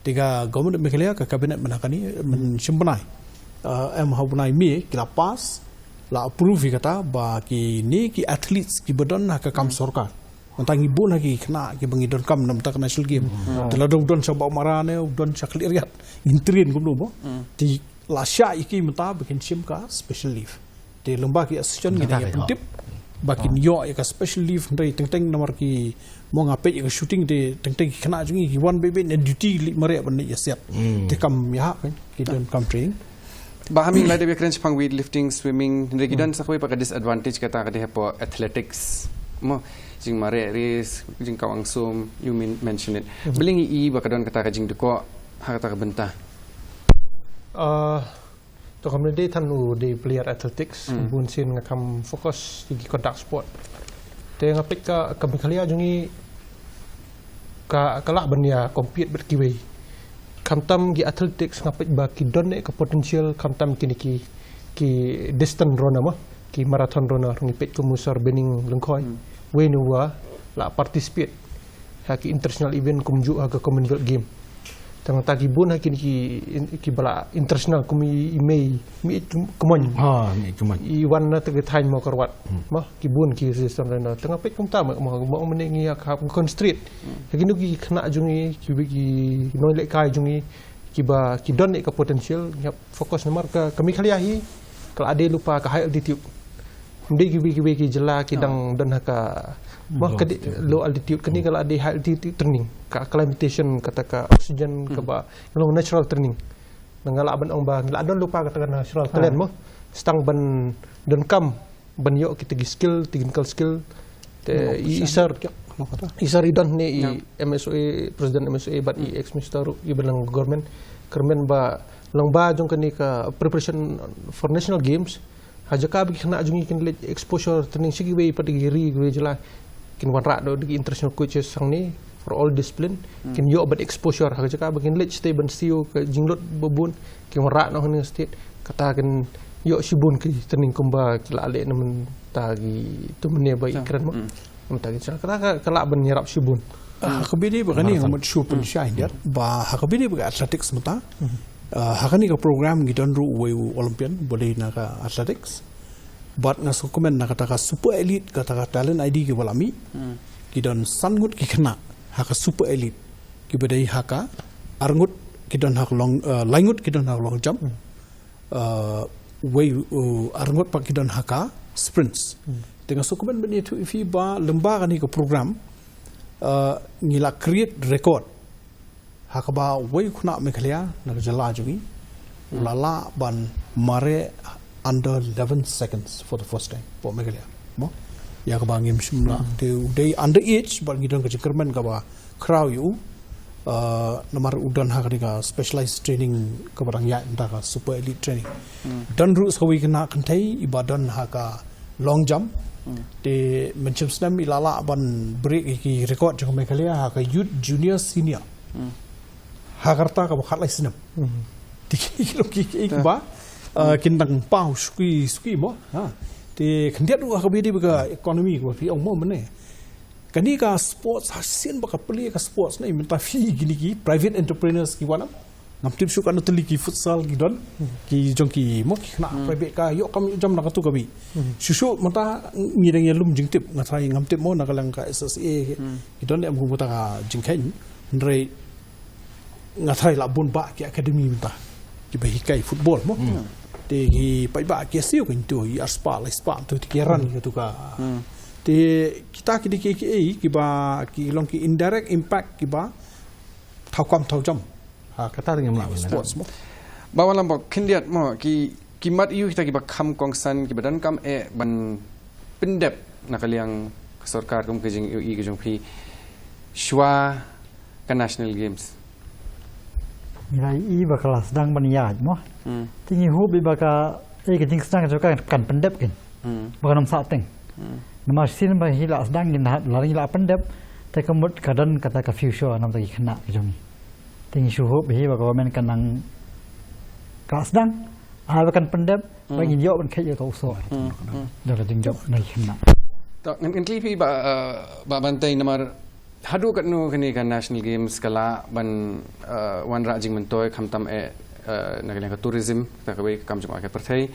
Te ka government of Meghalaya, ka cabinet mynta kane, myn shim bnai, uh, em ha u bnai May, ki la pass, la approve ïa kata ba kine ki athletes kiba don ha ka kam sorkar. Mynta ngi bun ha ki khynnah kiba ngi donkam na mynta ka national game. Te lada u don sha Bamara ne u don sha Khliehriat, ngin train kumno mo. Te la shah ïa ki mynta ba kin shim ka special leave. Te lyngba ki association ngi dang ïa pyntip ba kin ïoh ïa ka special leave, hynrei teng teng namar ki, mo, nga peit ïa ka shooting, te teng teng ki khynnah jong ngi ki wan beit beit na duty, leit mareh ban leit ïasiat. Te kam ïahap, ki donkam training. Ba ha mi la dep ïakren shaphang weightlifting, swimming, hynrei ki don sa kawei pat ka disadvantage, kata ka dei hapoh athletics, mo, jingmareh race, jingkawang sum, you men- mention it. Balei ngi i ba ka don kata ka jingdkoh ha kata ka bynta? Ah, to, kumne, dei than u dei player athletics, bun sien nga kham focus ïa ki contact sport. Te nga peit ka, ka Meghalaya jong ngi ka, ka lah ban ïa compete bad kiwei. Khamtam ki athletics nga peit ba ki don eh ka potential, khamtam kine ki, ki distance runner mo, ki marathon runner, ngi peit kum u Sir Benning Lyngkhoi. Wei na uba la participate ha ki international event kumjuh ha ka Commonwealth Game. Tang ta ki bun ha kine ki, kiba la international kum i, i Mei, Mei Kmoin. Ha, Mei Kmoin. I wan na ta ka thaiñ Mawkyrwat. Mo, ki bun ki association runners. Tang nga peit kumta mo, mo, mo, mynne ngi ïa ka concentrate ha kino ki khynnah jong ngi, ki, ki nonglehkai jong ngi, kiba ki don eh ka potential, ngi hap focus namar ka, ka Meghalaya hi ka la dei lypa ka high altitude. Ym dei kiwei kiwei ki jylla ki dang don ha ka, mo, ka dei low altitude, kane ka la dei high altitude training, ka acclimatization, kata ka oxygen kaba long natural training. Nga lah ban ong ba ngi la don lypa kata ka natural talent mo. Tang ban donkam ban ïoh kita ki skill, technical skill. Te i, i Sir, i Sir i don ne i M S O A, President M S O A bad i ex minister ruh, i ba long government. Kyrmen ba lyngba jong kane ka preparation for national games, ha jaka ba ki khynnah jong ngi kin leit exposure training sha kiwei pat ki ri, kiwei jylla, kin wanrah noh da ki international coaches hangne for all discipline, kin ïoh bad exposure ha jaka ba kin leit state ban siew ka jinglut ba bun, kin wanrah noh hangne state, kata kin ïoh shibun ki training kumba ki la leh na mynta ki, to, mynne ba i kren mo. Mynta ki jylla, kata ka, ka lah ban ïarap shibun. Ah, ha kaba ïadei bad kane nga mut shu pynshai ïa ba ha kaba ïadei bad ka athletics mynta. Ah, ha kane ka program ngi don ruh uwei u Olympian ba dei na ka athletics. Bad nga sngewkmen na kata ka Super Elite, kata ka Talent I D kaba la mih. Ki don san ngut ki khynnah ha ka Super Elite, kiba dei ha ka ar ngut ki don ha ka long, ah, lai ngut ki don ha ka long jump. Ah, wei, uh, ar ngut pat ki don ha ka sprints. Te nga sngewkmen ban ïathuh ïa phi ba lyngba kane ka program, ah, ngi la create record ha kaba wei u khynnah Meghalaya na ka jylla jong ngi u la lah ban mareh under eleven seconds for the first time hapoh Meghalaya. Mo? Ïa kaba ngim shym lah. Te u dei under age, bad ngi don ka jingkyrmen kaba khraw ïa u. Ah, namar u don ha kane ka specialized training kaba dang ïaid mynta, ka Super Elite training. Don ruh sa kawei khynnah kynthei iba don ha ka long jump. Te mynshem snem i la lah ban break ïa ki record jong ka Meghalaya ha ka youth junior senior ha ka rta kaba khatlai snem. Te ki long ki, ki, kiba, ah, kin dang paw suki suki mo. Ha. Te khyndiat ruh ha kaba ïadei bad ka economy kaba phi ong mo mynne. Kane ka sports, ha sien ba ka plie ka sports na, mynta phi kine ki private entrepreneurs ki wan, ngam tip shuh katno tylli ki futsal ki don, ki jong ki mo, ki khynnah private ka ïoh kam ïoh jam na katu ka bynta. Shuh shuh mynta ngi dang ïalum jingtip, nga tharai ngam tip mo na ka liang ka S S A ki don em kum kata ka jingkheiñ. Hynrei nga tharai la bun bah ki academy mynta kiba hikai football mo. Te ki paidbah ki ïasiew kein tu, i arspah, laispah tu, te ki ïaran katu ka. Te kita ki dei kiei kiei kiba ki long ki indirect impact kiba thaw kam thaw jam. Ha, kata ngim lah ban sports mo. Bah Wanlam, khyndiat mo, ki, ki mat aiu kita kiba kham kongsan, kiba donkam eh ban pyndep na ka liang ka sorkar kum ka jingïohi ka jong phi shuwa ka National Games? Ngi la ïohi ba ka la sdang ban ïaid mo. Te ngi hope ba ka, eh, ka jingsdang ka jong ka kan pyndep kein. Ba kan ym sah teng. Namar shisien ba hi la sdang, ngi la, la ngi la pyndep, te ka mut ka don kata ka future na bynta ki khynnah ka jong ngi. Te ngi shu hope hi ba ka government kan nang, ka la sdang, Ar ba kan pyndep ba ngin ïoh ban kheit ïa ka u soh. Da ka jingjop na khynnah. To ngan ngan kylli phi ba uh, ba Bantei namar haduh katno kane ka National Games ka lah ban uh, wanrah jingmyntoi khamtam eh uh, na ka liang ka tourism ka kawei ka kam jong ka pyrthei.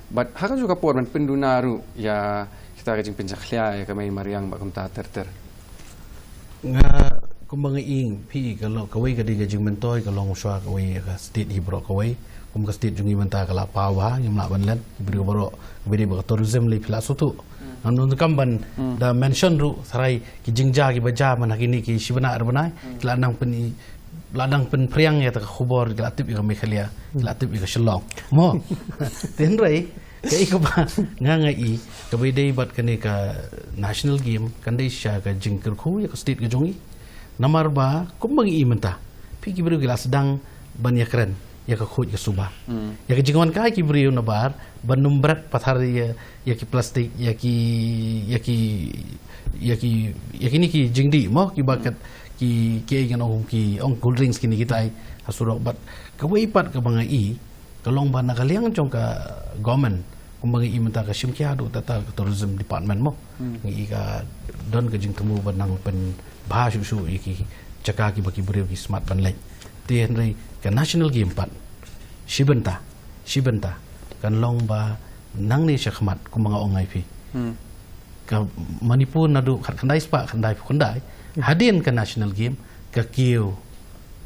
Bad ha ka juh ka por ban pynduna ruh ïa kita ka jingpynjakhlia ïa ka mei mariang ba kumta ter ter. Nga kumba nga ing phi ka long kawei ka dei ka jingmyntoi ka long shuwa kawei ka state hi baroh kawei. Kum ka state jong ngi mynta ka la paw bha ngim lah ban len ki briew baroh ka dei ba ka tourism lei phi la sngewthuh. Ngan nang kam ban da mention ruh sarai ki jingja ki baja man ha kine ki shibnai ar bnai ki la nang pyn la dang pynphriang ïa ta ka khubor ki la tip ïa ka Meghalaya ki la tip ïa ka Shillong. Mo. Te hynrei ka i kaba nga nga i kaba i dei bad kane ka national game kan dei sha ka jingkyrkhu ïa ka state ka jong i. Namar ba kumba ngi i mynta phi ki briew ki la sdang ban ïa kren ïa ka khuid ka suba. Ïa ka jingwan kai ki briew na bar ban numbret pathar ïa ïa ki plastik ïa ki ïa ki ïa ki ïa kini ki jingdih mo ki ba kat ki ki ai ngan ong ki ong cool drinks kini ki tai ha surok bad kawei pat kaba nga i ka long ba na ka liang jong ka government kumba nga i mynta ka shim ki haduh ta ta ka tourism department mo nga i ka don ka jingthmu ba nang pynbha shuh shuh ïa ki jaka ki ba ki briew ki smat ban leit. Te hynrei ka national game pat shi bynta shi bynta kan long ba nangne sha khmat kumba nga ong ai phi. Ka Manipur naduh khatkhyndai spah khyndaiphew khyndai hadien ka national game ka kiew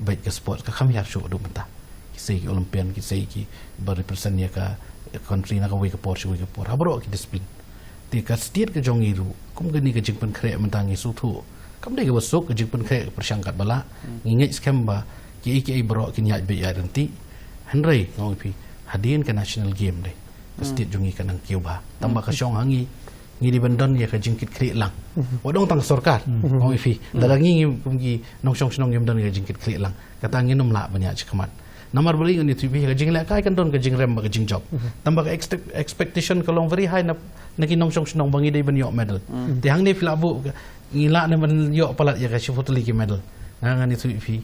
bad ka sport ka kham hiar shuh haduh mynta. Ki sei ki Olympian ki sei ki ba represent ïa ka country na kawei ka por sha kawei ka por ha baroh ki discipline. Te ka state ka jong ngi ruh kum kane ka jingpynkhreh mynta ngi sngewthuh kam dei kaba suk ka jingpynkhreh ka pyrshang katba lah. Ngi ngeit skhem ba kiei kiei baroh kin ïaid beit ïaid ryntih. Hynrei nga ong ïa phi hadien ka national game dei ka state jong ngi ka nang kiew bha tang ba ka shong ha ngi ngi dei ban don ïa ka jingkitkhlieh lang. Wat ong tang ka sorkar nga ong ïa phi lada ngi ngi kum ki nongshong shnong ngim don ïa ka jingkitkhlieh lang. Kata ngin ym lah ban ïaid shakhmat. Namar balei ngan ïathuh ïa phi ka jinglehkai kan don ka jingrem bad ka jingjop. Tang ba ka expect- expectation ka long very high na na ki nongshong shnong ba ngi dei ban ïoh medal. Te hangne phi lah buh ka- ngi lah ne ban ïoh palat ïa ka shiphew tylli ki medal. Nga ngan ïathuh ïa phi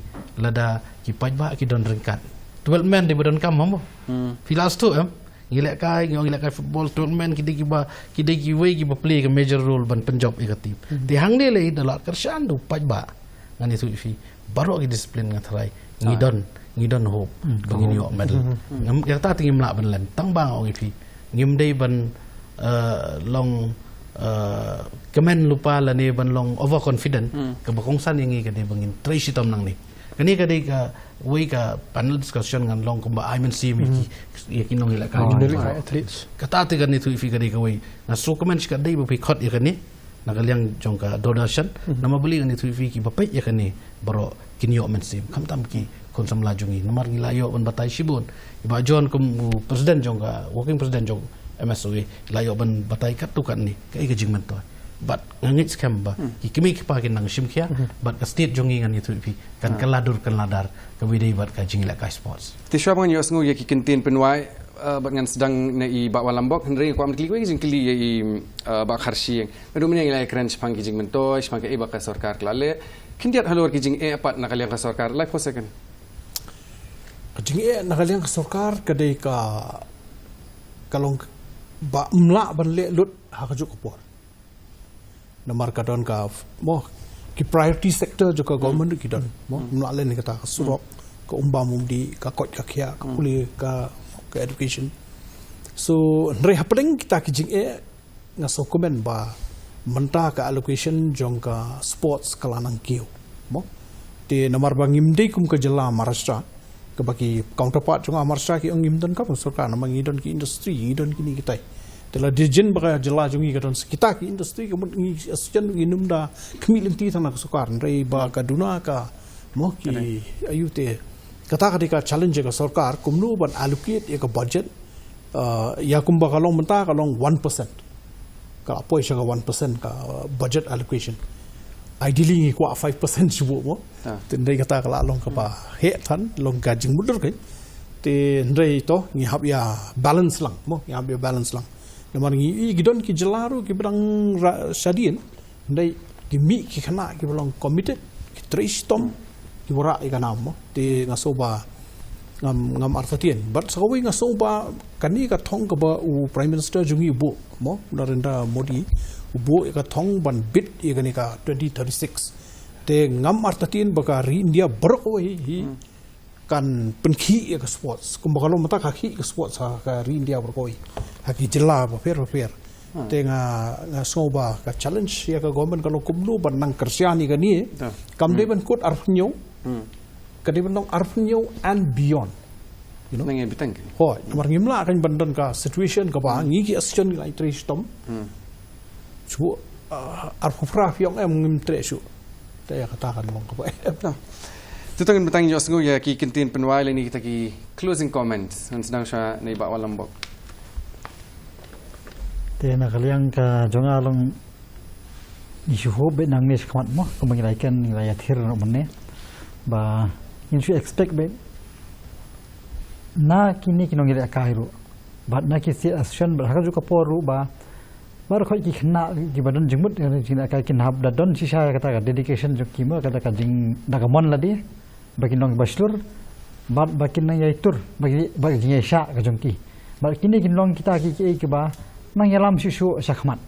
lada ki paidbah ki don ryngkat. Development dei ba don kam mo. Phi lah sngewthuh em. Ngi lehkai ngi ong ngi lehkai football tournament ki dei kiba ki dei kiwei kiba play ka major role ban pynjop ïa ka team. Te hangne lei da la kyrshan da u paidbah. Ngan ïathuh ïa phi baroh ki discipline nga tharai ngi don ngi don hope ba ngin ïoh medal. Ngam ïa kata te ngim lah ban lem tang ba nga ong ïa phi ngim dei ban eh, long eh, kmen lypa lane ban long overconfident kaba kongsan ïa ngi ka dei ba ngin trei shitom nangne. Kane ka dei kawei ka panel discussion ngan long kumba ai mynsiem ïa ki ïa ki nongïalehkai. Nongïalehkai athletes. Kata te kane ïathuh ïa phi ka dei kawei nga sngewkmen shi ka dei ba phi khot ïa kane na ka liang jong ka Doordarshan. Namar balei ngan ïathuh ïa phi kiba peit ïa kane baroh kin ïoh mynsiem khamtam ki khun samla jong ngi namar ngi la ïoh ban batai shibun. I Bah John kum u president jong ka working president jong M S O A la ïoh ban batai katto katne kaei ka jingmyntoi. Bad nga ngeit skhem ba ki kmie ki kpa kin nang shim khia bad ka state jong ngi ngan ïathuh ïa phi kan kylla dur kylla dar kaba ïadei bad ka jingïalehkai sports. Te shuwa ba ngan ïohsngew ïa ki kyntien pynwai eh, bad ngan sdang na i Bah Walambok hynrei kwah ban kylli kawei ka jingkylli ïa i eh, Bah Kharshiing. Naduh mynne ngi la ïakren shaphang ki jingmyntoi shaphang kaei ba ka sorkar ka la leh. Khyndiat halor ki jingeh pat na ka liang ka sorkar. Laiphew second. Ka jingeh na ka liang ka sorkar ka dei ka ka long ba ym lah ban leh lut ha ka juk ka por. Namar ka don ka mo ki priority sector jong ka government ki don mo ym lah leh ne kata ka surok ka umbam umdih ka koit ka khiah ka pule ka ka education. So hynrei hapdeng kita ki jingeh nga sngewkmen ba mynta ka allocation jong ka sports ka la nang kiew mo. Te namar ba ngim dei kum ka jylla Maharashtra kaba ki counterpart jong nga Maharashtra ki ong ngim don ka sorkar namar ngi don ki industry ngi don kine kitai. Te la dei jin ba ka jylla jong ngi ka don kita ki industry ka mut ngi asociation ngi nym da khmih lynti tang na ka sorkar hynrei ba ka duna ka mo ki ayu te kata ka dei ka challenge ka sorkar kumno ban allocate ïa ka budget. Uh, ïa kumba ka long mynta ka long one percent ka la poi sha ka one percent ka budget allocation. Ideally ngi kwah five percent shuh mo. Te hynrei kata ka la long kaba heh than long ka jingmutdur kai. Te hynrei to ngi hap ïa balance lang mo ngi hap ïa balance lang. Namar ngi i ki don ki jylla ruh kiba dang shadien. Hynrei ki mih ki khynnah kiba long committed ki trei shitom kiba rah ïa ka nam mo. Te nga sngew ba Ngam ngam artatien. But sa kawei nga sngew ba kane ka thong kaba u Prime Minister jong ngi u buh, mo, Narendra Modi, u buh ïa ka thong ban bit ïa kane ka twenty thirty-six. Te ngam artatien ba ka ri India baroh kawei hi kan pynkhih ïa ka sports. Kumba ka long mynta ka khih ka sports ha ka ri India baroh kawei. Ha ki jylla bapher bapher. Te nga nga sngew ba ka challenge ïa ka government ka long kumno ban nang kyrshan ïa kane. Kam dei ban kut arphew hynñiew. Ka dei ban long arphew hynñiew and beyond. You know? Nang ïa bitang ki. Hooid, namar ngim lah kan ban don ka situation kaba ngi ki association ngi la trei shitom. Shu, ah, arphew phra phi ong em ngim trei shuh. Te ïa kata kan long kaba em. Te tang ban tang ïohsngew ïa ki ktien pynwai lane kita ki closing comments. Ngan sdang sha na i Bah Wanlambok. Te na ka liang ka jong nga long ngi shu hope beit nangne shakhmat mo, kumba ngi la ïakhun ngi la ïathir noh mynne. Ba ngin shu expect beit na kine ki nongïalehkai ruh, bad na ki state association, bad ha kajuh ka por ruh ba baroh khoit ki khynnah kiba don jingmut ïa ka jingïalehkai kin hap da don shisha ïa kata ka dedication jong ki mo, kata ka jing da ka mon lade, ba kin long kiba shlur, bad ba kin nang ïai tur, ba ki, ba ki jingïaishah ka jong ki. Bad kine kin long kita ki kiei kiba nang ïalam shuh shuh shakhmat.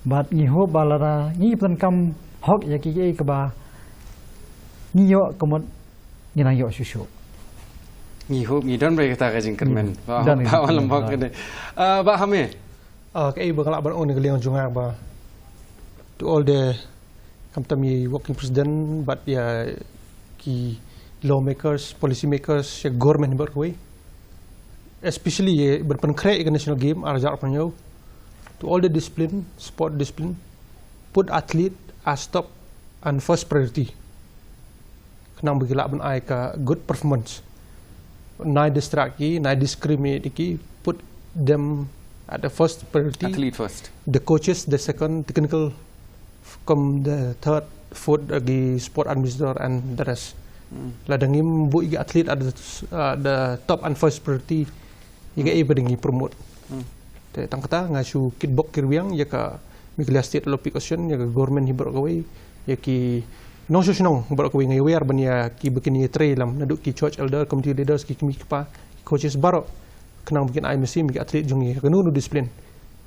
Bad ngi hope ba lada ngi pyndonkam hok ïa ki kiei kiba ngi ïoh ka mut ngi nang ïoh shuh shuh. Ngi hope, ngi don ba ïa kata ka jingkyrmen. Ba, don ba, ba, lam ba, ba, ka dei. Ah, Bah Hame. Ah, kaei ba nga lah ban ong na ka liang jong nga ba to all the, khamtam ïa i working president, bad ïa ki lawmakers, policy makers, ïa government baroh kawei. Especially ïa ban pynkhreh ïa ka national game ar hajar arphew hynñiew. To all the discipline, sport discipline, put athlete as top and first priority. Khnang ba ki lah ban ai ka good performance. Nai distract ki, nai discriminate ki, put them at the first priority. Athlete first. The coaches, the second, technical, come the third, fourth, uh, ki sport administrator and the rest. Hmm. Lada ngim buh ïa ki athlete at the, uh, the top and first priority, ïa kaei ba dang ngi promote. Hmm. Te tang kata nga shu kitbok kitrwiang ïa ka Meghalaya State Olympic Association, ïa ka government hi baroh kawei, ïa ki nongshong shnong baroh kawei, nga ïa wer ban ïa kiba kin ïatrei lam, naduh ki church elder, community leaders, ki kmie ki kpa, ki coaches baroh, khnang ba kin ai mynsiem ïa ki athlete jong ngi ha kano kano discipline.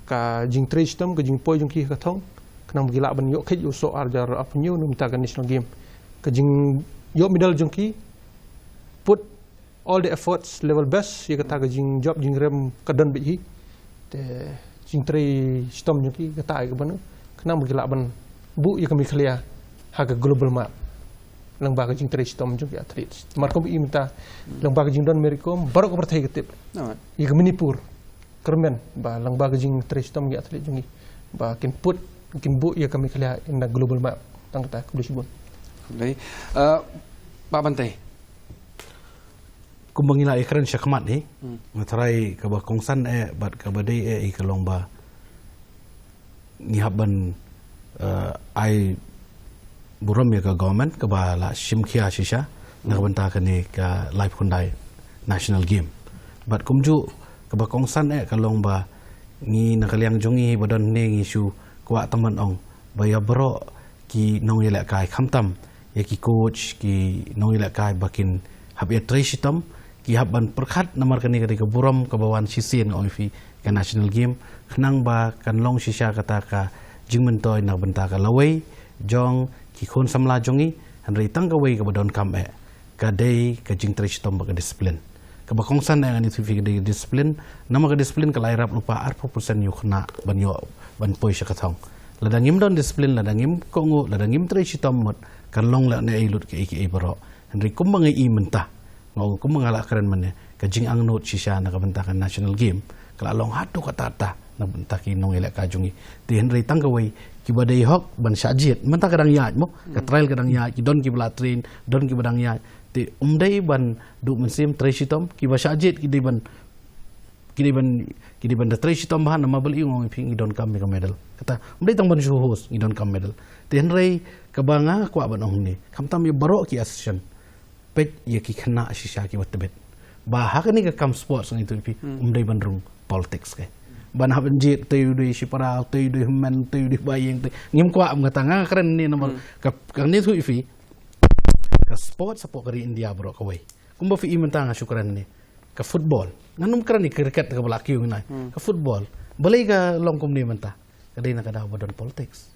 Ka jingtrei shitom, ka jingpoi jong ki ha ka thong, khnang ba ki lah ban ïoh kheit ïoh soh ar hajar arphew hynñiew na ka bynta ka national game. Ka jingïoh medal jong ki, put all the efforts, level best, ïa kata ka jingjop jingrem ka don beit hi. Te jingtrei shitom jong ki, kata ai ka ban, khnang ba ki lah ban buh ïa ka Meghalaya ha ka global map lyngba ka jingtrei shitom jong ki athletes. Namar kumba i mynta, lyngba ka jingdon Mary Kom, baroh ka pyrthei ka tip. Alright. Ïa ka Manipur, kyrmen ba lyngba ka jingtrei shitom ki athlete jong ngi, ba kin put, kin buh ïa ka Meghalaya in the global map. Tang kata, khublei shibun. Khublei. Uh, Bah Bantai. Kumba ngi la ïakren shakhmat hi, hmm, nga tharai kaba kongsan eh bad kaba dei eh hi ka long ba ngi hap ban, eh, ai burom ïa ka government kaba la shim khia shisha na ka bynta kane ka laiphew khyndai National Game. Bad kumjuh kaba kongsan eh ka long ba ngi na ka liang jong ngi ba don ne ngi shu kwah tang ban ong ba ïa baroh ki nongïalehkai khamtam ïa ki coach, ki nongïalehkai ba kin hap ïatrei shitom, ki hap ban pyrkhat namar kane ka dei ka burom kaba wan shisien nga ong ïa phi ka National Game, khnang ba kan long shisha kata ka jingmyntoi na ka bynta ka lawei jong ki khun samla jong ngi, hynrei tang kawei kaba donkam eh ka dei ka jingtrei shitom bad ka discipline. Kaba kongsan eh ngan ïathuh ïa phi ka dei ka discipline, namar ka discipline ka la ïarap lypa arphew percent ïa u khynnah ban ïoh ban poi sha ka thong. Lada ngim don discipline, lada ngim kohnguh, lada ngim trei shitom mut, kan long lehnohei lut kiei kiei baroh. Hynrei kumba ngi i mynta, nga ong kumba nga la kren mynne, ka jingangnud shisha na ka bynta ka National Game ka la long haduh katta katta na ka bynta ki nongïalehkai jong ngi. Te hynrei tang kawei kiba dei hok ban shah jied, mynta ka dang ïaid mo, ka trial ka dang ïaid, ki don kiba la train, don kiba dang ïaid. Te ym dei ban duh mynsiem trei shitom, kiba shah jied ki dei ban, ki dei ban, ki dei ban da trei shitom bha namar balei, nga ong ïa phi, ngi donkam ïa ka medal. Kata ym dei tang ban shu host, ngi donkam medal. Te hynrei kaba nga kwah ban ong hangne, khamtam ïa baroh ki association, peit ïa ki khynnah shisha kiba tbit. Ba ha kane ka kam sports nga ïathuh ïa phi, ym dei ban rung politics, ke. Ban hap ban jied, utei u dei shipara, utei u dei hynmen, utei u dei ba ïing, utei. Ngim kwah, ym, kata nga kren ne namar ka, kane ïathuh ïa phi, ka sports hapoh ka ri India baroh kawei, Kumba phi i mynta nga shu kren ne ka football. Ngan ym kren ne cricket kaba la kiew ngi nai. Ka football. Balei ka long kumne mynta? Ka dei na ka daw ba don politics.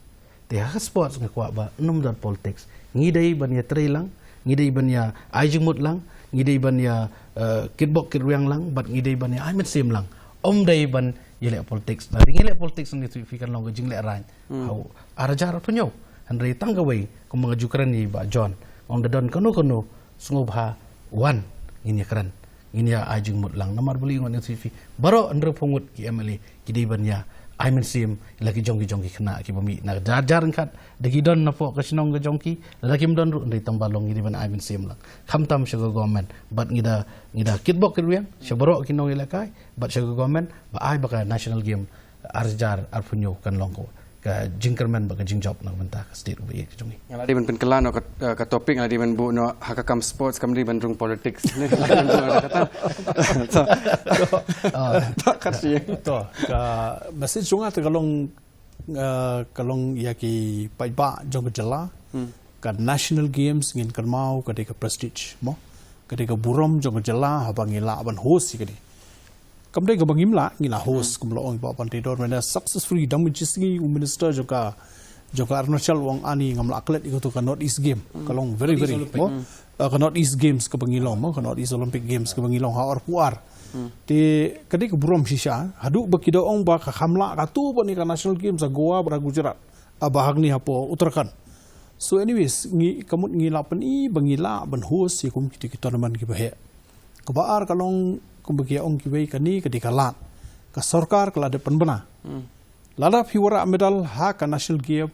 Te ha ka sports nga kwah ba ym don politics. Ngi dei ban ïatrei lang, ngi dei ban ïa ai jingmut lang, ngi dei ban ïa, eh, kitbok kitrwiang lang, bad ngi dei ban ïa ai mynsiem lang. Ym dei ban ïaleh politics. Lada ngi leh politics ngi tu phi kan long ka jingleh rain. Hau ar hajar arphew hynñiew. Hynrei tang kawei kumba nga ju kren ïa i Bah John. Ong da don kano kano sngewbha wan ngin ïa kren. Ngin ïa ai jingmut lang namar balei ngan ïa sweet phi. Baroh hynriewphew ngut ki M L A ki dei ban ïa ai mynsiem ïa la ki jong ki jong ki khynnah kiba mih na jar jar ryngkat da ki don napoh ka shnong ka jong ki, lada kim don ruh hynrei tang ba long ngi dei ban ai mynsiem lang. Khamtam sha ka government bad ngi da, ngi da kitbok kitrwiang sha baroh ki nongïalehkai bad sha ka government ba ai ba ka national game ar hajar arphew hynñiew kan long ko ka jingkyrmen bad ka jingjop na ka bynta ka state uba ïeit ka jong ngi. Nga la dei ban pynkylla noh ka, eh, ka topic, nga la dei ban buh noh ha ka kam sports, kam dei ban rung politics. Nga la dei ban buh noh kata. To, ah, to, ka shi. To, ka message jong nga te ka long, eh, ka long ïa ki paidbah jong ka jylla. Hmm. Ka National Games ngin kynmaw ka dei ka prestige, mo. Ka dei ka burom jong ka jylla haba ngi lah ban host ïa ka dei. Kam dei kaba ngim lah, ngi la host, hmm, kumba la ong i Bah Banteidor mynta successfully, dang mynta shi sngi u minister jong ka, jong ka Arunachal u ong ani ngam lah klet ïa kato ka North East Game. Hmm. Ka long very, North East very, Olympic, mo? Hmm. Ah, ka North East Games kaba ngi long, mo? Ka North East Olympic Games kaba ngi long ha arphew ar. Hmm. Te ka dei ka burom shisha, haduh ba ki da ong ba ka kham lah kato ba ne ka National Games ha Goa bad ha Gujarat. Ah, ba hangne hapoh Uttarakhand. So anyways, ngi, ka mut ngi la pyni ba ngi lah ban host ïa kum kito ki tournament kiba heh. Kaba ar ka long kumba ki ong kiwei, kane ka dei ka lad. Ka sorkar ka la dep pynbna. Hmm. Lada phi wanrah medal ha ka National Game,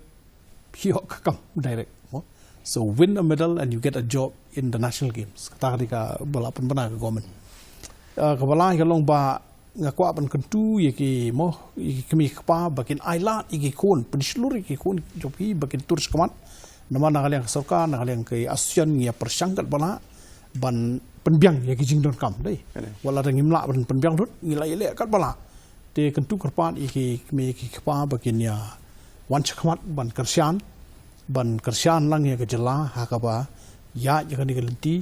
phi ïoh ka kam direct, mo. So win a medal and you get a job in the National Games. Kata ka dei kaba la pynbna ka government. Ah, kaba lai ka long ba nga kwah ban kyntu ïa ki, mo, ïa ki kmie ki kpa ba kin ai lad ïa ki khun, pynshlur ïa ki khun jong phi ba kin tur shakhmat. Namar na ka liang ka sorkar, na ka liang ka association ngi ïa pyrshang katba lah ban pynbiang ïa ki jingdonkam, dei. Kane. Wat la dang ngim lah ban pynbiang lut, ngi la ïaleh katba lah. Te kyntu kyrpad ïa ki kmie ki kpa ba kin ïa wan shakhmat ban kyrshan, ban kyrshan lang ïa ka jylla ha kaba ïaid ïa kane ka lynti,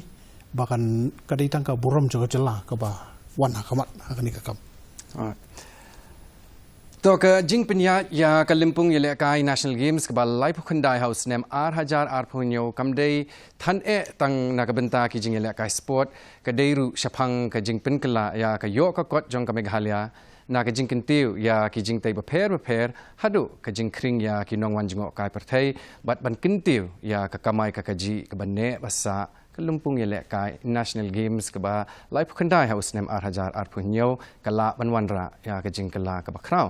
ba kan, ka dei tang ka burom jong ka jylla kaba wan ha khmat ha kane ka kam. Alright. To, ka jingpynïaid ïa ka lympung ïalehkai National Games kaba laiphew khyndai ha u snem ar hajar arphew hynñiew kam dei than eh tang na ka bynta ki jingïalehkai sport, ka dei ruh shaphang ka jingpynkylla ïa ka ïoh ka kot jong ka Meghalaya na ka jingkyntiew ïa ki jingtei bapher bapher haduh ka jingkhring ïa ki nongwan jngohkai pyrthei bad ban kyntiew ïa ka kamai ka kajih kaba neh ba sah. Ka lympung ïalehkai National Games kaba laiphew khyndai ha u snem ar hajar arphew hynñiew ka lah ban wanrah ïa ka jingkylla kaba khraw.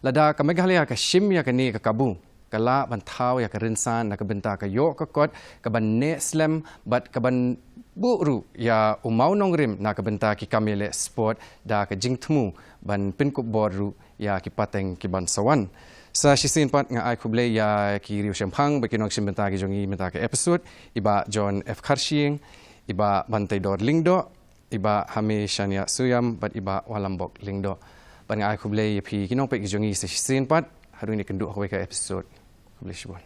Lada ka Meghalaya ka shim ïa kane ka kabu, ka lah ban thaw ïa ka rynsan na ka bynta ka ïoh ka kot kaban neh slem bad kaban buh ruh ïa u mawnongrim na ka bynta ki kam ïaleh sport da ka jingthmu ban pynkup bor ruh ïa ki pateng kiban sa wan. Sa shisien pat nga ai khublei ïa ki riewshemphang bad ki nongshim bynta ki jong ngi mynta ka episode, i Bah John F Kharshiing, i Bah Banteidor Lyngdoh, i Bah Hamish Shania Shuiam bad i Bah Walambok Lyngdoh. Bad nga ai khublei ïa phi ki nongpeit ki jong ngi sa shisien pat, haduh ngin ïakynduh ha kawei ka episode. Khublei shibun.